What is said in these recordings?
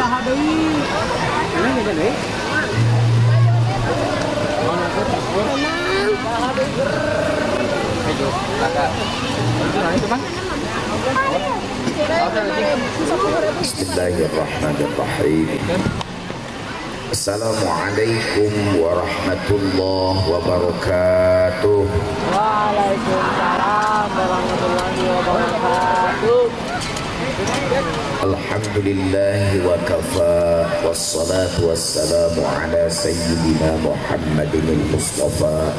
Bismillahirrahmanirrahim. Assalamualaikum warahmatullahi wabarakatuh. Waalaikumsalam warahmatullahi wabarakatuh. Alhamdulillah wa kafa, wassalatu wassalamu ala sayyidina Muhammadin al-Mustafa.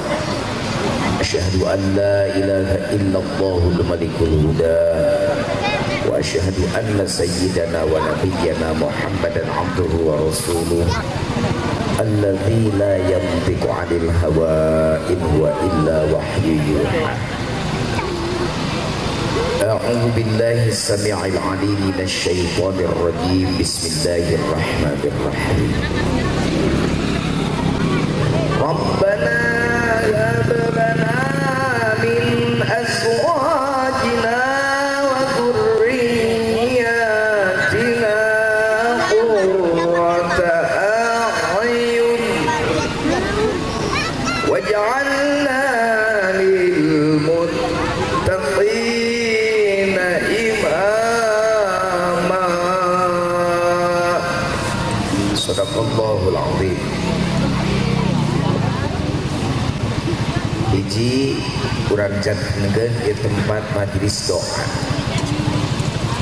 Asyhadu an la ilaha illallahul malikul huda, wa asyhadu anna sayyidana wa nabiyyana Muhammadan abduhu wa rasuluh alladzi la yantiqu 'anil hawa in huwa illa wahyu yuha. A'udzu billahi as-sami'il 'alim minasy syaithanir rajim. Bismillahirrahmanirrahim. Rabbana hab lana min azwajina wa dzurriyyatina qurrata a'yun waj'alna lil muttaqina imama. Shadaqallahul azim. Hiji urang jatkeun ieu tempat majelis doa.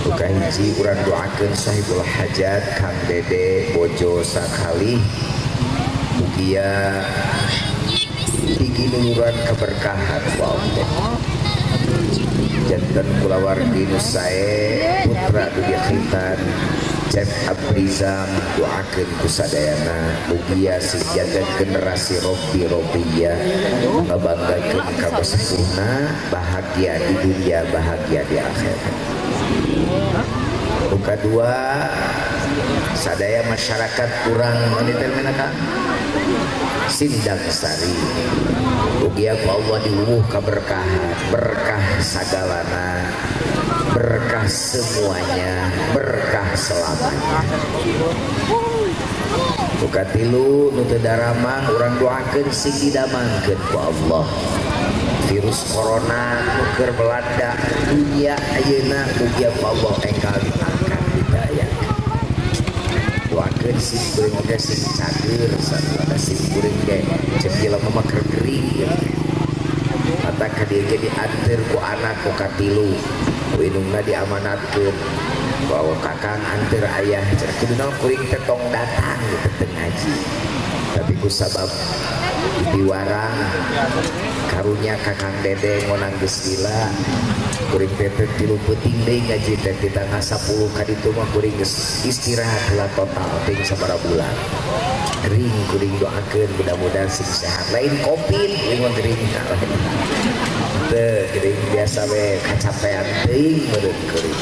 Buka hiji urang doakeun sahibul hajat Kang Dede bojo sakali, mugia diginuluran keberkahan ku Allah. Janten kulawargi nu sae putra dugi khitan Cep Abrizam, doakeun ku sadayana mugia sing janten generasi robbi robbiyah, ngabanggakeun ka kasepuhna, bahagia di dunia bahagia di akhirat. Nu kadua, sadaya masyarakat kurang monitor menaka Sindang Sari, mugia ku Allah diwuh kaberkahan, berkah sagalana, berkah semuanya, berkah selamanya. Nu katilu, nu teu daramang urang doakeun sing didamangkeun ku Allah. Virus corona nu keur melanda dunia ayeuna mugia ku Allah enggal diangkat didayakeun. Doakeun sing kuring oge sing cager, sarua sing kuring ge ceuk jelema mah keur gering. Mata ka dieu ge dianteur ku anak ku katilu, ku indungna diamanatkeun bahwa kakang anteur ayah cenah kudu naon kuring teh tong datang gitu teu ngaji. Tapi ku sabab diwarang karunya kakang Dede ngonang geus lila kuring teh tilu peuting deui ngaji teh di tanggal 10 ka ditu mah kuring geus istirahat heula total ting sabaraha bulan. Gering kuring doakeun mudah-mudahan sing sehat, lain covid kuring mah gering teu gering biasa we kacapean teuing meureun kuring.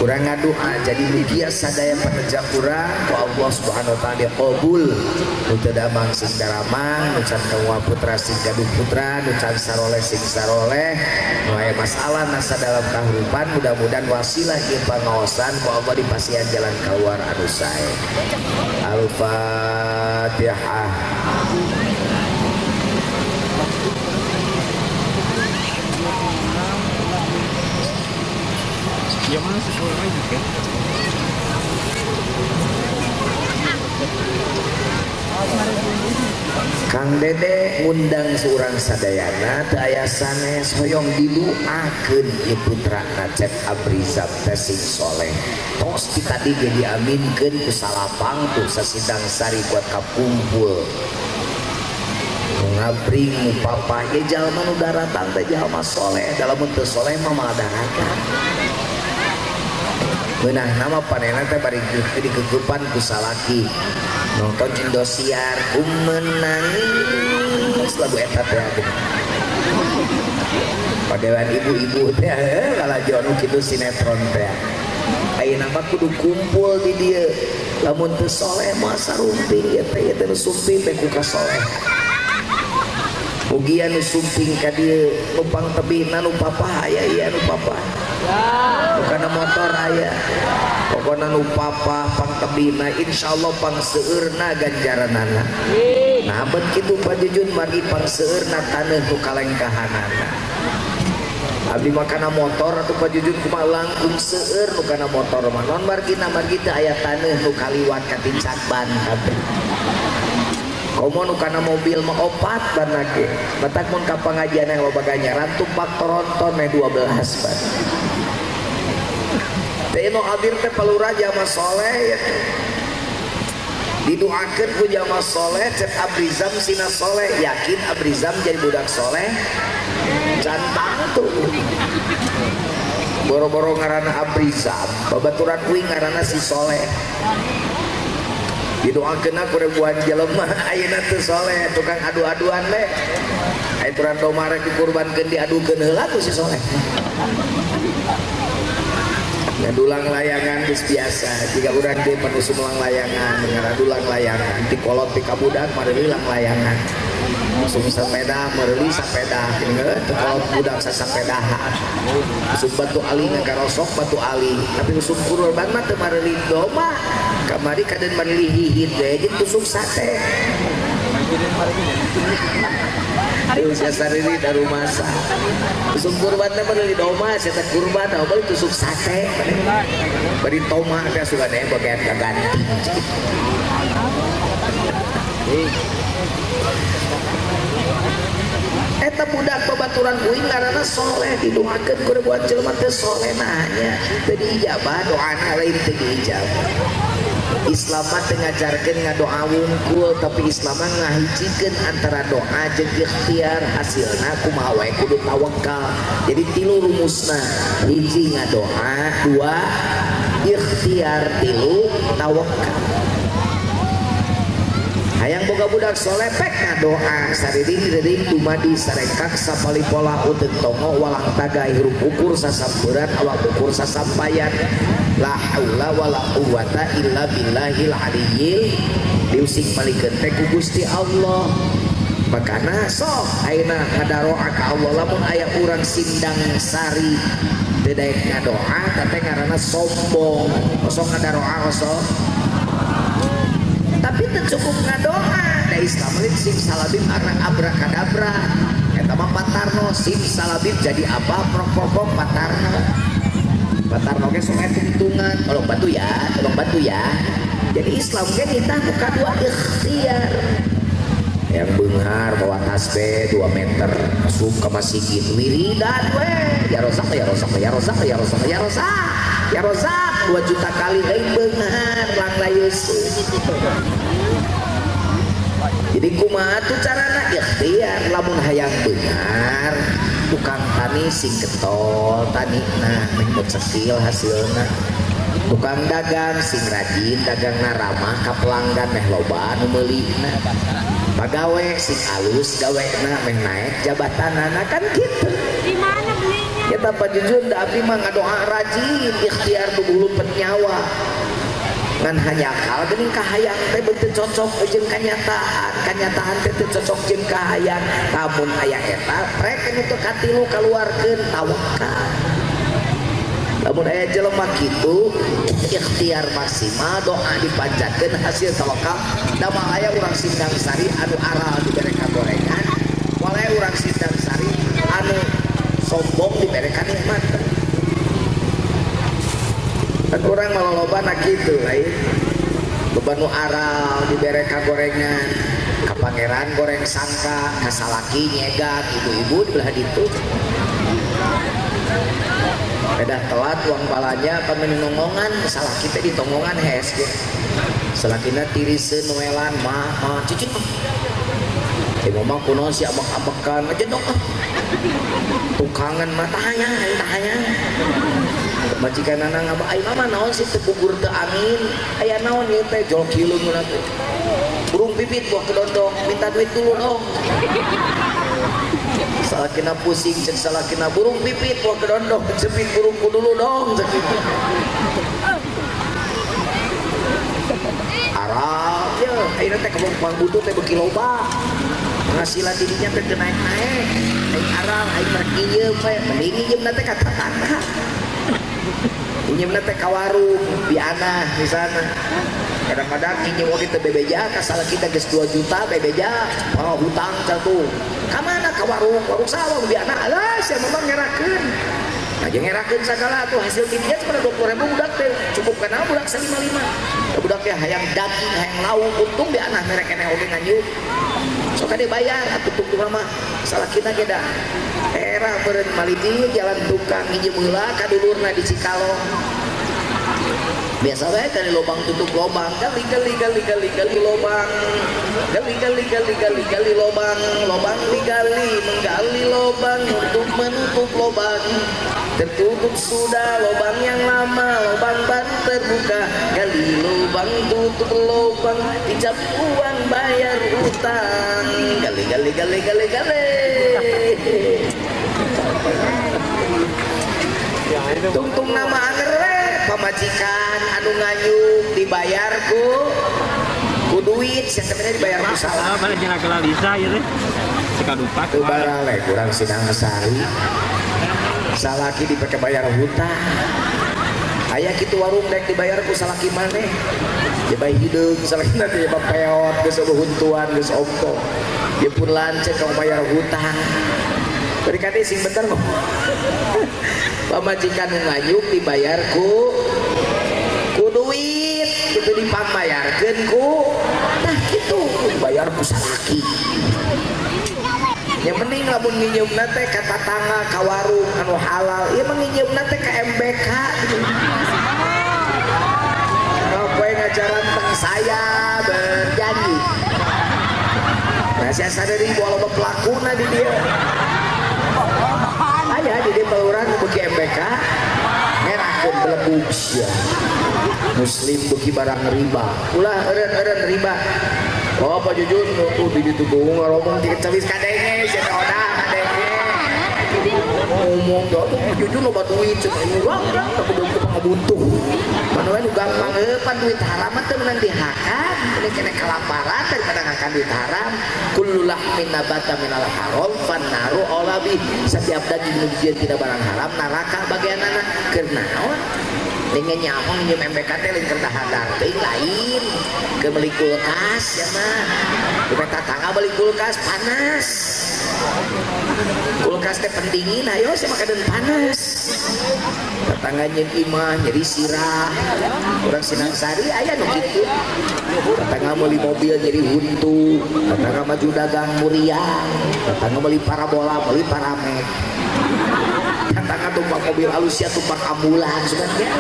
Urang ngadoa jadi mugia sadaya paneja urang ku Allah Subhanahu wa taala diqabul. Nu teu damang sing daramang, nu can kawa putra sing gaduh putra, nu can saroleh sing saroleh, nu aya masalah nasa dalam kahirupan mudah-mudahan wasilah ieu pangaosan ku Allah dipasihan jalan keluar anu sae. Al-Fatihah. Yang mana sesuai lagi kan? Kang Dede ngundang seorang sadayana teu aya sanes hoyong diduakeun ieu putrana Cep Abrizam teh sing soleh. Tos ti tadi ge diaminkeun ku salapang tuh Sasindang Sari buat kakumpul. Ngabring nu papa ye jalma nu daratang teh jalma soleh, da lamun teu soleh mah moal daratang. Meunah nama panena teh bari dikegepan ku salaki nonton Indosiar ku menangis lagu eta teh padewan ibu-ibu teh lalajo nu kitu sinetron teh. Ayeuna mah kudu kumpul di dieu, lamun teu soleh mah sarumping ieu teh, ieu teh nu sumping teh ku kasoleh. Mugia nu sumping ka dieu nu pangtebihna nu papah aya ieu nu papah. Nu kana motor aya. Pokona nu papa pangtebina insyaallah pangseueurna ganjaranana. Nah bet kitu Pak Jujun margi pangseueurna taneuh nu kalengkahanana. Abdi mah kana motor atuh Pak Jujun kumaha langkung seueur nu kana motor mah. Non margina margi teu aya taneuh nu kaliwat katincak ban kabeh. Komo nu kana mobil mah opat ban ge. Batak mun ka pangajian yang loba ganjaran tumpak toronton meh 12 ban. Teh nu hadir teh palurah jamaah soleh ya teh. Didoakeun ku jamaah soleh cek Abrizam sina soleh, yakin Abrizam jadi budak soleh. Cantang tuh boro-boro ngaranna Abrizam, babaturan kuing ngaranna si soleh. Didoakeun ku ribuan jelema ayeuna teu soleh, tukang adu-aduan teh. Aya turan domba rek dikurbankeun diadukeun heula ku si soleh. Ngadulang layangan geus biasa, jika urang ge panusu melang layangan, ngadulang layangan, ti kolot ti ka budak mareuli lang layangan. Usum sepeda mereuli sapeda, teu kolot budak sasapedahan. Usum batu ali ngagarosok batu ali, tapi usum kurban mah teu mareuli domba. Kamari kadeun mareuli hihit we jeung tusuk sate. Usia sariri darumasa. Usum kurban teh mereuli domba, sia teh kurban tah bali tusuk sate. Bari toma teh sugan eh bagian kaganti. Eta budak babaturan kuing ngaranna soleh, didoakeun ku ribuan jelema teh soleh nanya teu diijabah doana lain teu diijabah. Islam mah teu ngajarkeun ngadoa wungkul, tapi Islam mah ngahijikeun antara doa jeung ikhtiar, hasilna kumaha wae kudu tawakal. Jadi tilu rumusna, hiji ngadoa, dua ikhtiar, tilu tawakal. Hayang boga budak soleh pek ngadoa sariring-riring dumadi sarengkak sapalipola uteuk tongo walang taga hirup ukur sasamperan awak ukur sasampayan la haula wala quwata illa billahil aliyyil diusik malikeun teh ku Gusti Allah. Makana sok ayeuna ngadaroa ka Allah lamun aya urang Sindang Sari teu daek ngadoa teh ngaranna sombong. Osok ngadaroa osok tapi teu cukup ngadoa da Islam lain sim salabim abrakadabra eta mah Patarno sim salabim jadi apa prok-prok Patarno. Patarno ge sok hitungan tolong bantu ya, tolong bantu ya. Jadi Islam ge nitah ku kadua ikhtiar. Yang beunghar bawa tasbih 2 meter asup ka masjid wiridan we ya rozak ya rozak ya rozak ya rozak ya rozak ya rozak 2 juta kali lain beunghar langlayus. Jadi kumaha tuh carana ikhtiar lamun hayang beunghar tukang tani sing getol tanina meh cekil hasilna, tukang dagang sing rajin dagangna ramah ka pelanggan meh loba nu meulina, pagawe sing alus gawena meh naek jabatanana kan kitu. Di mana belinya? Kita Pak Jujun da abdi mah ngadoa rajin ikhtiar bubulupet nyawa ngan hanyakal geuning kahayang teh teu cocok jeung kanyataan, kanyataan teh teu cocok jeung kahayang. Lamun aya eta rek nu teu katilu kaluarkeun tawakal. Lamun aya jelema kitu ikhtiar maksimal doa dipanjatkeun hasil tawakal. Da mah aya urang Sindang Sari anu aral dibere kagorengan, moal aya urang Sindang Sari anu sombong dibere kanikmat. Kan urang malolobana kitu lain. Loba nu aral dibere kagorengan, ka pangeran goreng sangka, ka salaki nyegat, ibu-ibu di belah ditu. Pedah telat uang balanya pamenongongan salaki teh ditonggongan hes ge. Salakina tiriseun noelan mah mah cicing. Eh mama kunaon si abek-abekan aja dong ah. Tukangan mah tahayang tahayang. Majikanana ngabak ai mama naon sih teu gugur teu angin. Aya naon ieu teh jol kileung mun teh. Burung pipit buah kedondong minta duit dulu dong. Salakina pusing cek salakina burung pipit buah kedondong jepit burungku dulu dong cek itu. Arab ya ayeuna teh kebon pangbutuh teh beuki loba. Penghasilan didinya teh teu naek-naek. Aing aral aing rek ieu we mending ieu teh ka tetangga. Nginjeumna teh ka warung bianah misalna. Kadang-kadang nginjem oge teu bebeja ka salaki teh geus 2 juta bebeja, oh hutang catu. Ka mana ka warung? Warung sawah bianah. Alah sia mah ngerakeun. Nah, jeung ngerakeun sagala atuh hasil tidinya cuma 20.000 budak teh cukup kana budak 55. Budak teh hayang daging, hayang lauk, untung bianah mere keneh oge nganjuk. Sok kade bayar atuh tungtung mah salakina ge da. Era beureun malidi jalan tukang nginjem heula ka dulurna di Cikalong. Biasa wae kali lobang tutup lobang, gali gali gali gali gali lobang, gali gali gali gali gali lobang, lobang digali menggali lobang untuk menutup lobang. Tertutup sudah lobang yang lama, lobang baru terbuka. Gali lobang tutup lobang, dicap uang bayar utang. Gali gali gali gali gali. Tungtung nama anger pamajikan anu nganyuk dibayar ku duit, sebenarnya dibayar ku salah. Mana jeung Lalisa ieu teh? Sekadupak. Teu barale kurang Sinangsari. Salaki dipake bayar hutang. Aya kitu warung dek dibayar ku salaki maneh. Ya bae hideung salakina teh peot geus eueuh huntuan geus ompo. Dia pun lanceuk ka bayar hutang. Beri kade sing bentar ngomong. Pamajikan nganyuk dibayar ku duit gitu dipambayarkeun ku nah kitu dibayar ku salaki. Yang penting lamun nginjeumna teh ka tatangga ka warung anu halal, ieu mah nginjeumna teh ka MBK gitu. Poe ngajaran teng saya berjanji. Nah sia sadari loba pelakuna di dieu. Aya di dieu baluran beuki MBK ngerakeun belebug sia. Muslim beuki barang riba. Ulah eureun-eureun riba. Oh Pak Jujun tuh di ditu bohong ngomong ti cawis kadenge sia teh odah kadenge. Ngomong tuh Jujun loba duit cenah urang aku belum pangabutuh. Mana we nu gampang pan duit haram mah teu meunang dihakan, ini kena kelaparan daripada ngakan duit haram. Kullu lahmin nabata minal haram fannaru aula bi. Setiap daging nu dijieun tina barang haram neraka bagianana. Keur naon? Dengan nyaho nginjem MBK teh lain keur dahadar teuing lain keur meuli kulkas ya mah. Di tatangga beli kulkas panas. Kulkas teh pendingin ayo sia mah kadeun panas. Tetangga nyeun imah nyeri sirah. Urang Sinangsari aya nu kitu. Tetangga meuli mobil nyeri huntu, tetangga maju dagang muriang, tetangga meuli parabola, meuli paramek. Tetangga tumpang mobil alus sia tumpang ambulans sugan.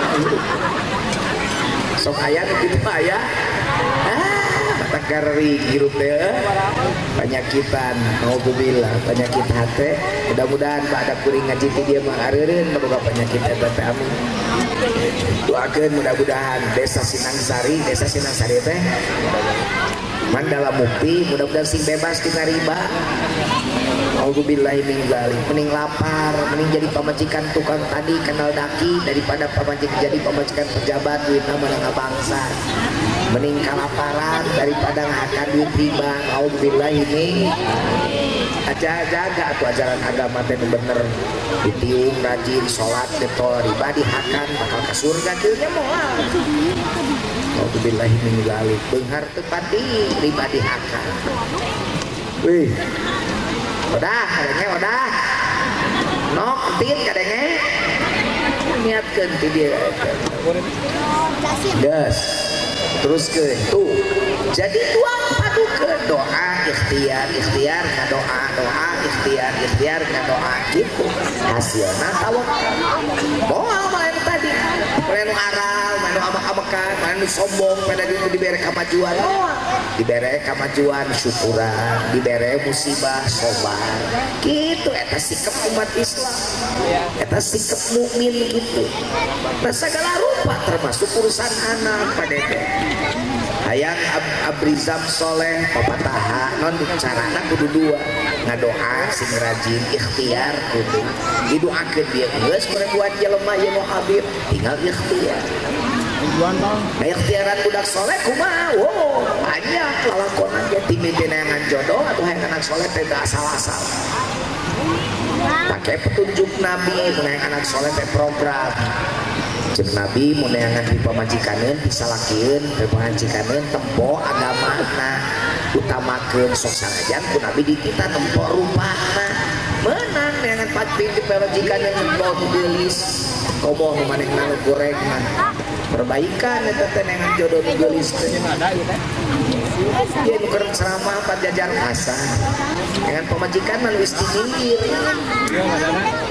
Sok aya nu kitu aya. Ah, mata gering hirup teh. Panyakitan, naudzubillah, penyakit hate. Mudah-mudahan pada kuring ngaji ti dieu mah areureun boga penyakit eta teh amin. Doakeun mudah-mudahan desa Sinangsari teh Mandala Mukti mudah-mudahan sing bebas tina riba. Auzubillahi min dzalik. Mending lapar, mending jadi pamajikan tukang tadi kenal daki daripada pamajikan jadi pamajikan pejabat duitna meunang bangsa. Mending kalaparan daripada ngahakan duit riba. Auzubillahi min aja-jaga atuh ajaran agama teh nu bener. Ditiung rajin salat getol riba dihakan bakal ka surga kieu nya moal. Auzubillahi min dzalik. Beunghar teu pati riba dihakan. Wih. Udah, kadenge udah. Nok tin kadenge. Niatkeun ti dieu. Geus. Teruskeun tuh. Jadi tuang padukeun doa ikhtiar, ikhtiar ka doa, doa ikhtiar, ikhtiar ka doa gitu. Hasilna tawakal. Moal mah anu tadi. Mana nu aral, mana nu amak-amakan, mana nu sombong, mana nu dibere kamajuan. Moal. Dibere kamajuan syukuran, dibere musibah sobar. Gitu eta sikap umat Islam. Eta sikap mukmin gitu. Nah segala rupa termasuk urusan anak Pak Dede. Hayang Abrizam soleh papataha non carana kudu dua ngadoa sing rajin ikhtiar kudu didoakeun dia geus berbuat jelema ieu nu habib tinggal ikhtiar. Nah ikhtiaran budak soleh kumaha? Wow, banyak lalakonan ge timiti neangan jodoh atau hayang anak soleh teh asal-asal. Pakai petunjuk Nabi mun hayang anak soleh teh program. Cek Nabi mun neangan di pamajikaneun pisalakieun pamajikaneun tempo agamana utamakeun sok sanajan ku Nabi dititah tempo rupana meunang neangan patping di pamajikaneun tempo nu geulis komo nu manehna nu goreng mah perbaikan eta teh neangan jodoh nu geulis teh. Ieu nu keur ceramah pajajar kasar dengan pamajikan mah geus dinyindir.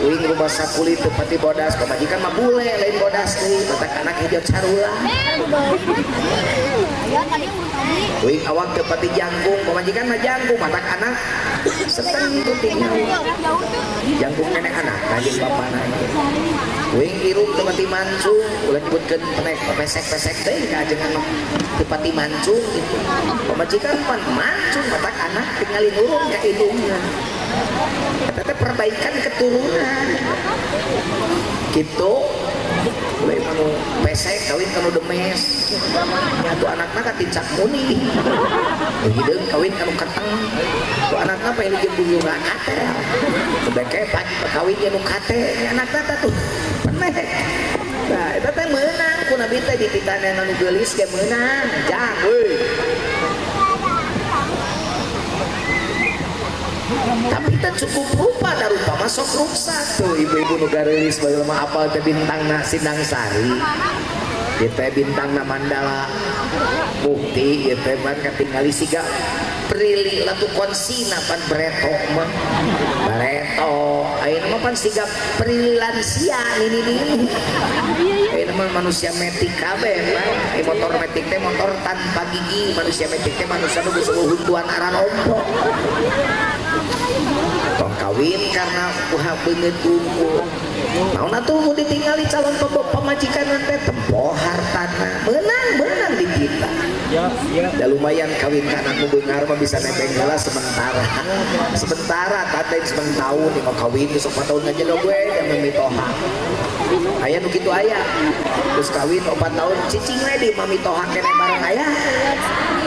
Uing rumah sakulit teu pati bodas, pamajikan mah bule lain bodas deui, matak anak hijau carula. Uing awak teu pati jangkung, pamajikan mah jangkung, matak anak seteng kupingna. Jangkung keneh anak jeung bapana. Uing irung teu pati mancung, ulah nyebutkeun penek pesek-pesek deui ka ajengan mah teu pati mancung gitu. Pamajikan pan mancung, matak anak tingali nurun ka indungna. Eta teh perbaikan keturunan. Gitu. Mulai manu pesek kawin kanu demes. Nya atuh anakna katincak muni. Nu hideung kawin kanu keteng. Tuh anakna paeh jeung buyung katel. Beke pagi kawin jeung nu kate, nya anakna teh tuh penek. Nah, eta teh meunang ku Nabi teh dititah anu geulis ge meunang. Jang euy. Tapi teh cukup rupa da rupa mah sok ruksak tuh ibu-ibu nu gareulis baheula mah apal teh bintangna Sindang Sari. Ieu teh bintangna Mandala Mukti ieu teh ban katingali siga Prilly Latukonsina pan breto mah. Bareto ayeuna mah pan siga Prilly lansia nini-nini. Ayeuna mah manusia metik kabeh pan. Motor metik teh motor tanpa gigi, manusia metik teh manusia nu geus huntuan aran ompo. Tong kawin karena uha beungeut unggul. Naon atuh mun ditingali calon pamajikan teh tempo hartana. Meunang di kita. Ya lumayan kawin ka anak nu beunghar mah bisa nebeng heula sementara. Sementara teh setahun mau kawin geus 4 tahun aja gue dan mamitoha. Aya nu kitu aya. Terus kawin 4 tahun cicing we di mamitoha keneh bareng aya.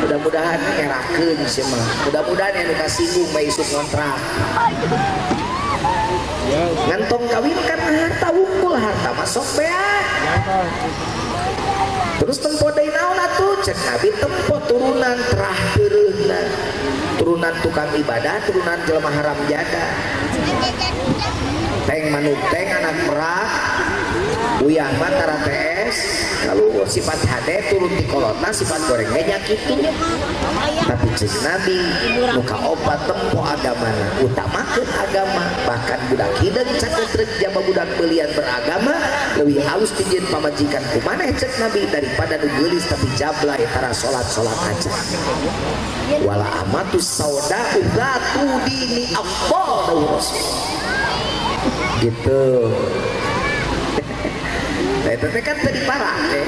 Mudah-mudahan ngerakeun sih mah. Mudah-mudahan anu kasinggung bae isuk ngontrak. Ngantong kawin karena harta wungkul, harta masuk beak. Terus tempo deui naon atuh? Cek Nabi tempo turunan terah teureuna. Turunan tukang ibadah, turunan jelema haram jada. Teng manuk teng anak merak, uyah mah tara TS, lalu sifat hade turun ti kolotna, sifat goreng ge nya kitu. Tapi cek Nabi nu kaopat tempo agamana, utamakeun agama, bahkan budak hideung caketrek jaba budak beulian beragama leuwih halus ti jeung pamajikan kumaneh cek Nabi daripada nu geulis tapi jablay tara salat-salat aja. Wala amatus sauda ugatu dini afdal rasul. Gitu. Nah, itu kan tadi parah teh.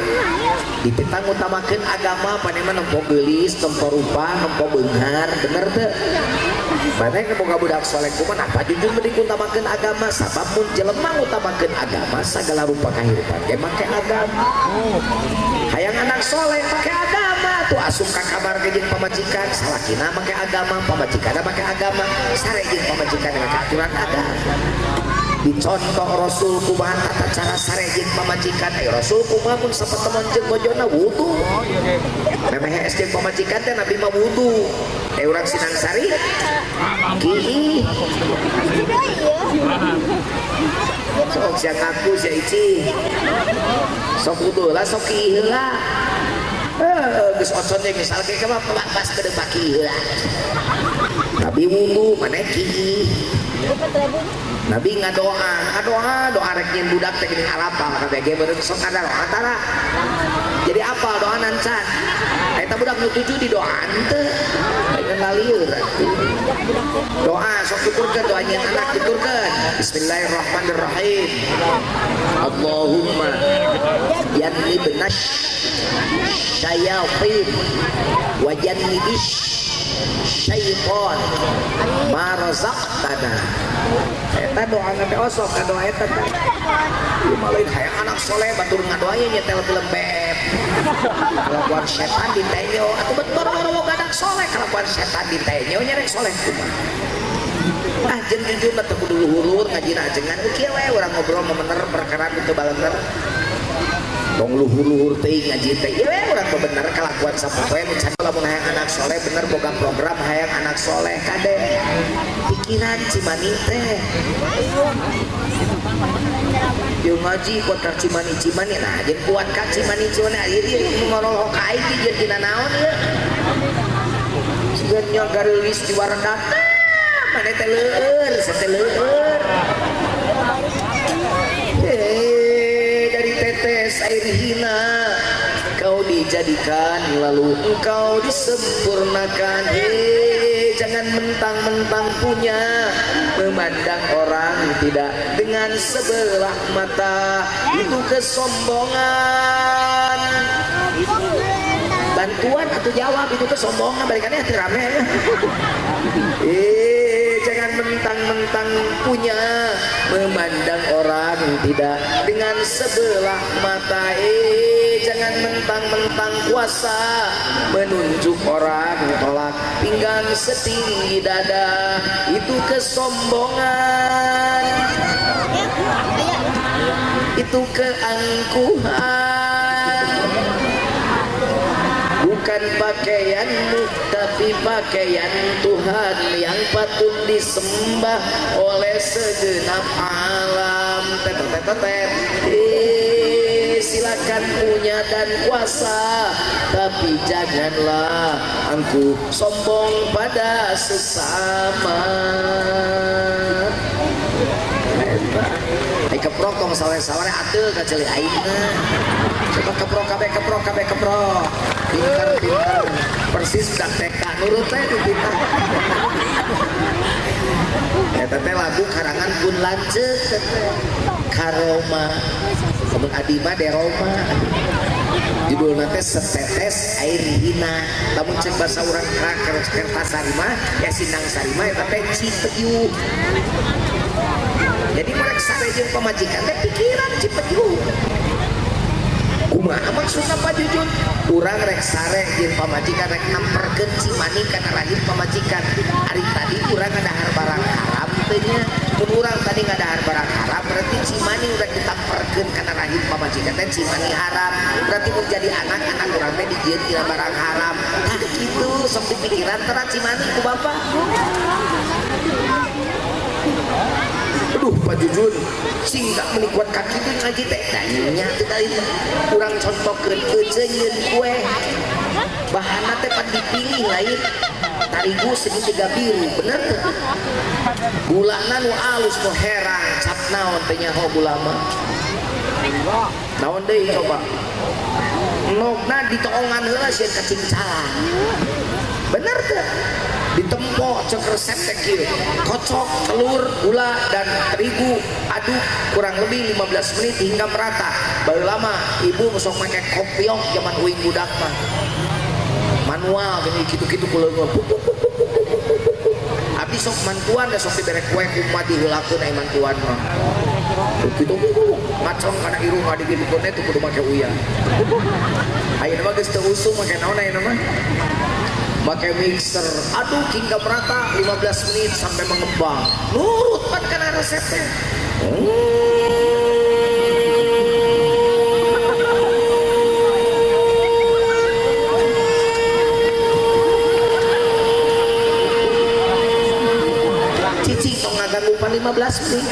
Dititang utamakeun agama panemah nempo geulis, nempo rupa, nempo beunghar, bener teu? Maneh boga budak soleh kumaha apa jujur mending utamakeun agama sabab mun jelema ngutamakeun agama sagala rupa kahirupan ge make agama. Hayang anak soleh make agama tuh asup ka kamar ge jeung pamajikan, salakina make agama, pamajikanna make agama, sare jeung pamajikan make aturan agama. Dicontoh Rasul kumaha tata cara sare jeung pamajikan, Rasul kumaha mun sapertemuan jeung bojona wudu. Memeh es jeung pamajikan teh Nabi mah wudu. Urang Sinang Sari kiih. Sok sia ngaku sia ici. Sok wudu lah sok kiih heula. Geus ocon deui misal ge mah pas ke depan kiih heula. Nabi wudu maneh kiih. Nabi ngadoa, ngadoa, doa rek nyin budak teh geuning arapal kabeh ge beureum sok ngadoa tara. Jadi apal doa nancan. Eta budak nu tujuh di doaan teu. Lain lalieur atuh. Doa sok tuturkeun doa nyin anak tuturkeun. Bismillahirrahmanirrahim. Allahumma jannibna syayatin wa jannibish syaitan ma razaqtana. Eta doa teh osok ka doa eta teh. Ieu mah lain hayang anak soleh batur ngadoa ye nyetel film BF. Kalakuan setan ditenyo atuh bet boro-boro anak soleh kalakuan setan ditenyo nya rek soleh kumaha. Ah jeung jujur mah teu kudu luhur-luhur ngajina ajengan kieu we urang ngobrol memener perkara nu teu balener. Tong luhur-luhur teuing ngaji teh. Ieu we urang mah bener kalakuan sapopoe nu can lamun hayang anak soleh bener boga program hayang anak soleh kade. Pikiran Cimani teh. Jeung ngaji kuat ka Cimani Cimani nah jeung kuat ka Cimani Cimani ieu ieu nu ngorolok ka aing jeung dina naon ieu. Siga nya gareulis di waredak. Mana teh leueur, teh leueur. Dari tetes air hina kau dijadikan lalu engkau disempurnakan. Jangan mentang-mentang punya, memandang orang tidak dengan sebelah mata, itu kesombongan. Bantuan atau jawab itu kesombongan, balikannya hati rame. Jangan mentang-mentang punya, memandang orang tidak dengan sebelah mata. Jangan mentang-mentang kuasa, menunjuk orang tolak pinggang setinggi dada, itu kesombongan, itu keangkuhan. Bukan pakaianmu tapi pakaian Tuhan yang patut disembah oleh segenap alam. Tet tet tet. Silakan punya dan kuasa, tapi janganlah angkuh sombong pada sesama. Ai keprok tong saware-saware atuh ka ceuli aingna. Coba keprok kabeh keprok kabeh keprok. Pinter pinter. Persis budak TK nurut teh di kita. Eta teh lagu karangan pun lanceuk teh. Karoma. Lamun adi mah deroma. Judulna teh setetes air hina. Lamun cek basa urang Kertasari mah ya Sindang Sari mah eta teh Cipeyu. Jadi mereka sare jeung pamajikan teh pikiran Cipeyu. Kumaha maksudna Pak Jujun? Urang rek sare jeung pamajikan rek namperkeun cimani kana rahim pamajikan. Ari tadi urang ngadahar barang haram teh nya. Mun urang tadi ngadahar barang haram berarti cimani urang ditamperkeun kana rahim pamajikan teh cimani haram. Berarti mun jadi anak-anak urang teh dijieun tina barang haram. Tah kitu sok dipikiran tara cimani ku bapak. Aduh Pak Jujun, sing tak menikuat kaki tuh ngaji teh. Nya teh tadi urang contohkeun ece nyieun kue. Bahanna teh pan dipilih lain. Tarigu segitiga biru, bener teu? Gulana nu alus nu herang, cap naon teh nyaho gula mah. Naon deui coba? Nogna ditoongan heula sieun kacingcalan. Bener teu? Ditempo cek resep teh kieu. Kocok telur, gula dan terigu, aduk kurang lebih 15 menit hingga merata. Baru lama ibu sok make kopiok zaman uing budak mah. Manual gini kitu-kitu kuleungeun. Abdi sok mantuan da sok dibere kue kumaha diheulakeun ai mantuan mah. Kitu ngacong kana irung ngadigitukeun teh kudu make uyah. Ayeuna mah geus teu usum make naon ayeuna mah? Pakai mixer, aduk hingga merata 15 menit sampai mengembang. Nurut pan kana resepnya. Cicing tong ngaganggu pan 15 menit.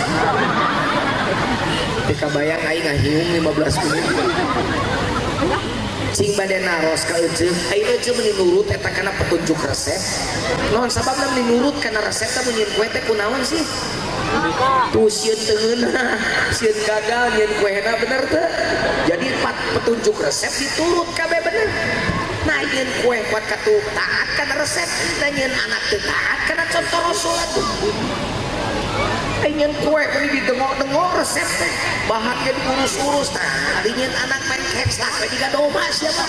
Teu kabayang aing ngahiung 15 menit. Cing bade naros ka ece, aing ece meuni nurut eta kana petunjuk resep. Naon sababna meuni nurut kana resep teh mun nyieun kue teh kunaon sih? Tuh sieun teu ngeunah, sieun gagal nyieun kuehna bener teu? Jadi petunjuk resep diturut kabeh bener. Nah nyieun kue kuat katu taat kana resep, nah nyieun anak teu taat kana contoh Rasul atuh. Nyieun kue ini didengok-dengok resep teh, bahannya diurus-urus. Nah, ari nyieun anak main keksak we jiga domba siapa?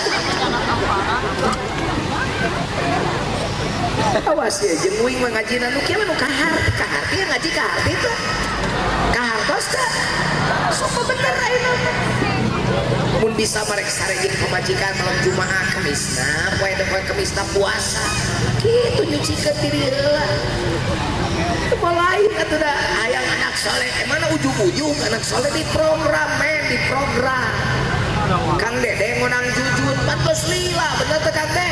Awas ya, jeung uing mah ngajina nu kieu mah nu kaharti, kaharti ya ngaji kaharti teh. Kahartos teh. Sok bener ayeuna mah. Mun bisa marek sare jeung pamajikan malam Jumaah Kemisna, poe teh poe Kemisna puasa. Kitu nyucikeun diri heula. Lain atuh da hayang anak soleh, mana ujung-ujung anak soleh di program men, di program. Kang Dede ngonang Jujun pan geus lila bener teh Kang Dede.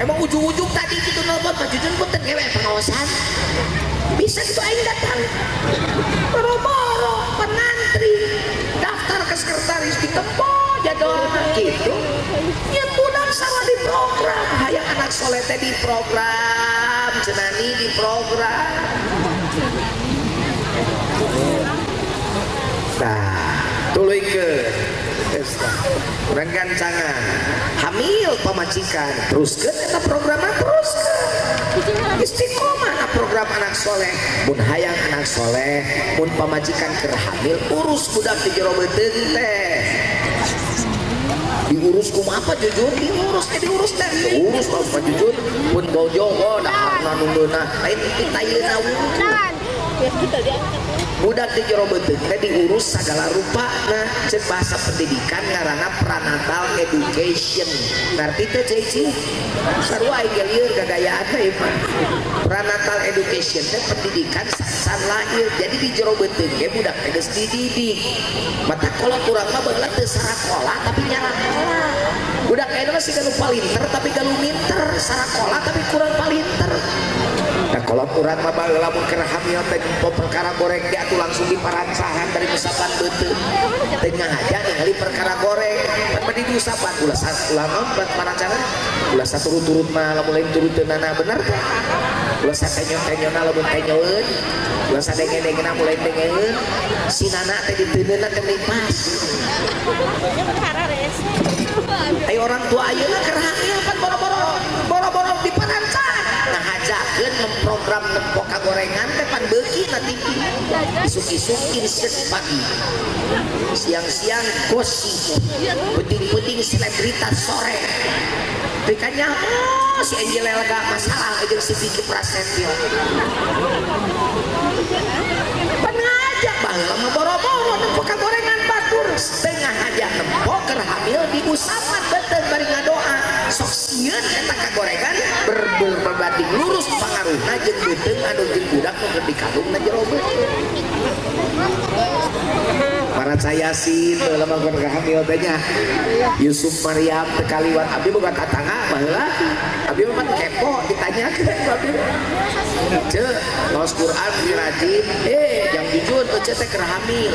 Emang ujung-ujung tadi kitu nelpon Pak Jujun punten ngewe pengawasan. Bisa gitu aing datang. Boro-boro penantri daftar ke sekretaris ditempo jadwalna kitu. Nya budak salah di program. Hayang anak soleh teh di program, cenani di program. Nah, tuluykeun. Urang gancangan hamil pamajikan teruskeun eta programna teruskeun istiqomah na program anak soleh mun hayang anak soleh mun pamajikan keur hamil urus budak di jero beuteung teh diurus kumaha apa Jujun diurus teh diurus teh diurus apa Jujun pun bojo oh daharna nu ngeunah lain pitayeuna wungkul budak di jero beuteung teh diurus sagala rupa. Nah ceuk bahasa pendidikan ngaranna pranatal education ngarti teh ceu sarua aing ge lieur gagayaan teh ieu mah. Pranatal education teh pendidikan sacan lahir jadi di jero beuteung ge budak teh geus dididik mata kolot urang mah baheula teu sarakola tapi nyarakola budak ayeuna mah siga nu palinter tapi galuh minter sarakola tapi kurang palinter. Nah kalau urang mah baheula mun keur hamil teh nempo perkara goreng ge atuh langsung diparancahan dari usapan beuteung teu ngahaja ningali perkara goreng pan bade diusapan ulah ulah naon parancahan ulah saturut-turut mah lamun lain turuteunana bener teh ulah satenyo-tenyona lamun tenyoeun ulah sadenge-dengena mun lain dengeun si nana teh diteuneunna teh meni pas. Ai orang tua ayeuna keur hamil pan boro-boro boro-boro diparancahan ngahajakeun memprogram nempo kagorengan teh pan beuki na TV isuk-isuk insert pagi siang-siang gosip penting-penting selebritas sore rikanya oh si Angel Elga masalah jeung si Vicky Prasetyo pan ngajak baheula mah boro-boro nempo kagorengan batur setengah aja nempo keur hamil diusapan beuteung bari ngadoa sok sieun eta kagorengan berbanding lurus pangaruhna jeung beuteung anu jeung budak nu keur dikandungna jero beuteung. Para cayasin baheula mah keur hamil teh nya Yusuf Maryam teu kaliwat abdi boga tatangga baheula abdi mah kepo ditanyakeun ku abdi ceu maos Quran rajin jang Jujun ece teh keur hamil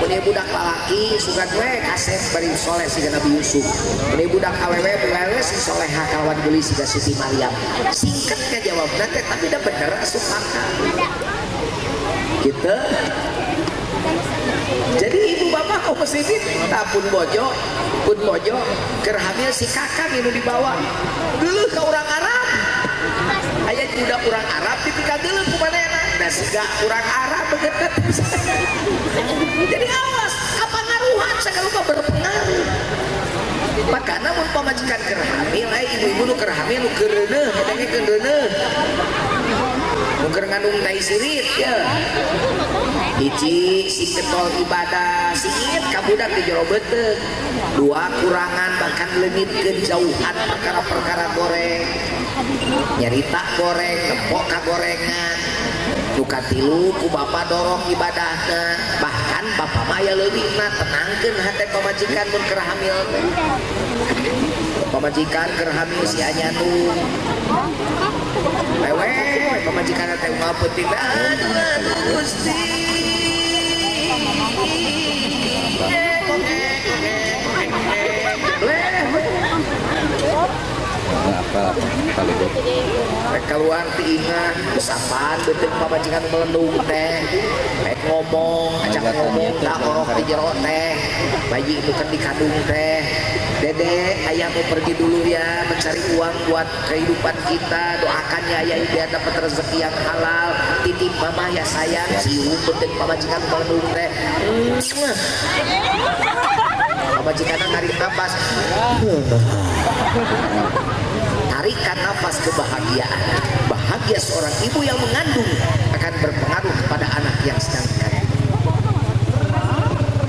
mun ieu budak lalaki sugan we kasep bari soleh siga Nabi Yusuf mun ieu budak awewe awewe sing soleha kalawan geulis siga Siti Maryam singkat ngajawabna teh tapi da bener asup akal gitu. Jadi ibu bapak kok muslimin pun bojo keur hamil si kakak nu dibawa geuleuh ka urang Arab aya budak urang Arab dipikageuleuh ku manehna da siga urang Arab begitu. Jadi awas kapangaruhan sagala rupa berpengaruh. Makana mun pamajikan keur hamil aya ibu-ibu nu keur hamil nu keur reuneuh eta ge keur reuneuh nu keur ngandung tai sirit ya. Hiji si ketol ibadah si inget ka budak di jero beuteung dua kurangan bahkan leungitkeun jauhan perkara-perkara goreng nyarita goreng nempo ka gorengan nu katilu ku bapa dorong ibadahna bahkan bapa mah aya leuwihna tenangkeun hate pamajikan mun keur hamil teh pamajikan keur hamil si anyanu wewe pamajikan teh unggal peuting teh aduh aduh Gusti rek keluar ti ingat usapan beuteung pamajikan melendung teh rek ngomong ajak ngomong tak orok di jero teh bayi itu kan dikandung teh Dede ayah mau pergi dulu ya mencari uang buat kehidupan kita doakan ya ayah biar dapat rezeki yang halal titip mama ya sayang cium beuteung pamajikan melendung teh pamajikan narik napas tarikan nafas kebahagiaan bahagia seorang ibu yang mengandung akan berpengaruh kepada anak yang sedang dikandung.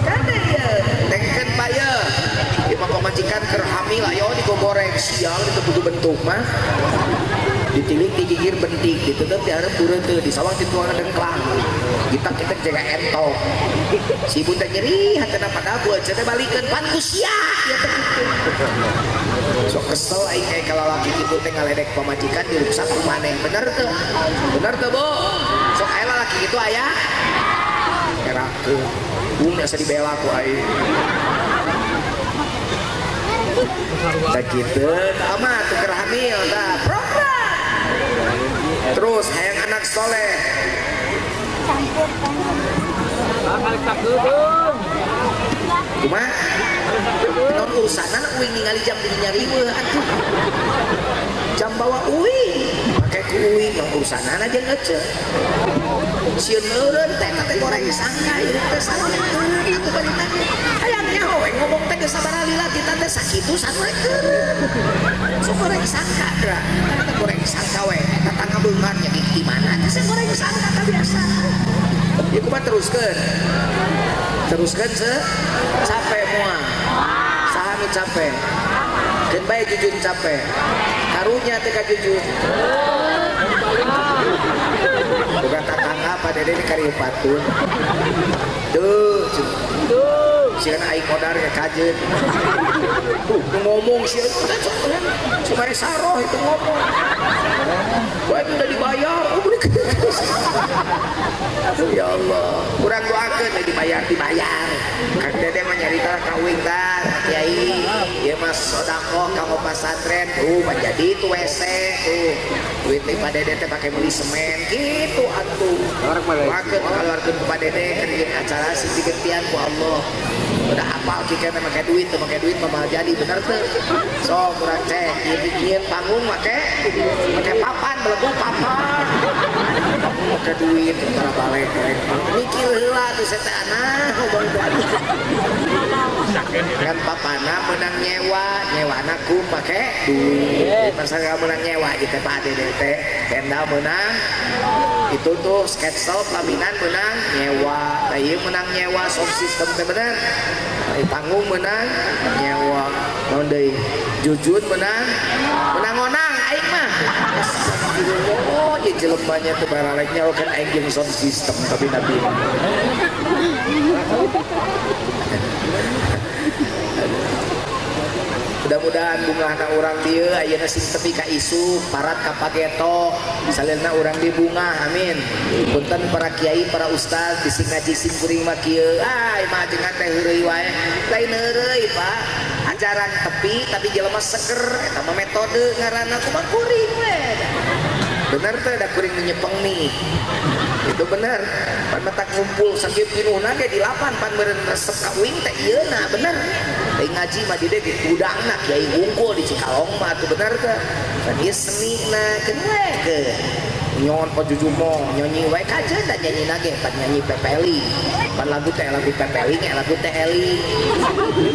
Kade ya tengken paya ieu mah pamajikan keur hamil ayo digogoreng sial itu kudu bentuk mah Ditilik di gigir bentik, ditutup di hareup bureuteuh, di sawah dituang dengklang. Kita jaga entok. Si ibu teh nyeri hatena padahal ku ece teh balikeun pan ku sia ieu teh kitu. Sok kesel aing kayak kalau laki kitu teh ngaledek pamajikan diruksak ku maneh. Bener teu? Bener teu, Bu? Sok aya lalaki kitu aya? Erakeun. Bung asa dibela ku aing. Tah kitu, tah mah tuker hamil tah program. Terus hayang anak soleh. Kumaha? Naon urusanana uing ningali jam di nyariweuh atuh. Jam bawa uing, make ku uing naon urusanana jeung ece. Sieun meureun teh teh goreng sangka ieu teh salah atuh balik teh. Hayang nyaho we ngomong teh geus sabaraha lila kita teh sakitu sarua keureun. Sok goreng sangka dra. Teh goreng sangka we eta tangga beunghar nya di mana teh goreng sangka teh biasa. Ieu kumaha teruskeun? Teruskeun se capek moal. Saha nu capek? Keun bae jujun capek. Karunya teh ka jujun. Bukan tatangga Pak Dede ini kari patun. Tuh, tuh. Sieun aing modar ke kajeun. Tuh, ngomong sieun supaya saroh itu ngomong. Wah, itu udah dibayar. Oh, ya Allah, kurang doakeun dibayar dibayar. Kang Dede mah nyarita ka uing tah, Kiai, ieu mah sedekah ka pasantren. Tuh, jadi itu WC tuh. Duit teh Pak Dede teh pake beli semen gitu atuh. Doakeun kaluarkeun ku Pak Dede keur acara sing digentian ku Allah. Udah hafal kieu teh make duit, teu make duit mah jadi bener teu. Sok urang cek ieu bikin panggung make papan, belegu papan. Make duit tentara balik mikir heula tuh saya teh anah ngomong teh kan papana menang nyewa nyewana ku make duit masa menang nyewa gitu Pak Dede teh tenda menang itu tuh sketsa pelaminan menang nyewa ieu menang nyewa sound system teh bener panggung menang nyewa naon deui jujun menang menang onang aing mah. Oh, ieu jelemanya teh baralek nyawa kan aing jeung sound system tapi nabi. Mudah-mudahan bungahna urang dieu ayeuna sing tepi ka isuk parat ka pageto salilna urang di bungah amin. Punten para kiai para ustaz bisi ngaji sing kuring mah kieu ah imah ajengan teh heureuy wae lain heureuy Pak ajaran tepi tapi jelema seger eta mah metode ngaranna kumaha kuring we. Bener teh da kuring nyepeng nih. Itu bener. Pan mata ngumpul sakieu pinuhna ge di lapan pan meureun resep ka uing teh ieuna bener. Teh ngaji mah di dieu gudangna kiai wungkul di Cikalong mah atuh bener teh. Kan ieu senina keun we ke. Nyon pajujumo nyanyi wae kajeun da nyanyina ge pan nyanyi pepeli. Pan lagu teh lagu pepeli nya lagu teh eling.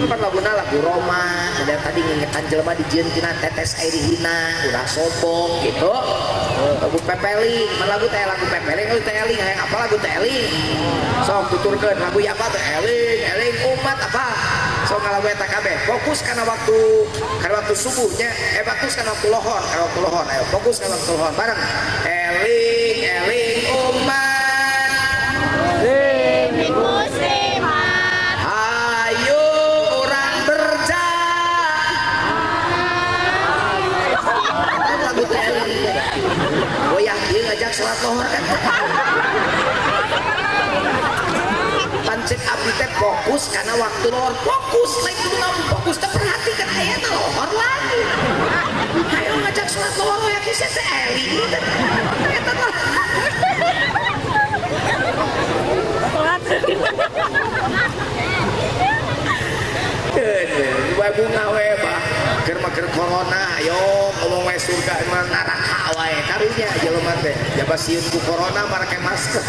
Pan laguna lagu Roma, da tadi ngingetan jelema dijieun tina tetes air hina, ulah sombong gitu. Lagu pepeli, pan lagu teh lagu pepeli lagu teh eling, hayang apa lagu teh eling? Sok tuturkeun lagu apa teh eling, eling umat apa? Sok ngalagu eta kabeh. Fokus kana waktu subuhnya, fokus kana waktu lohor, ayo fokus kana waktu lohor bareng. Eling, eling umat, eling muslimat, hayu urang berjalan. Lagu teh eling. Goyah ieu ngajak salat lohor kan. Pancek abdi teh fokus karena waktu lohor fokus lain kudu ngomong fokus teh perhatikan ayana lohor lagi. Ayo ngajak salat lohor we kieu teh eling teh. Eta mah. Keun bunga we bah. Keur mah keur corona ayo ngomong we surga mah neraka wae karunya jelema teh. Jaba sieun ku corona make masker.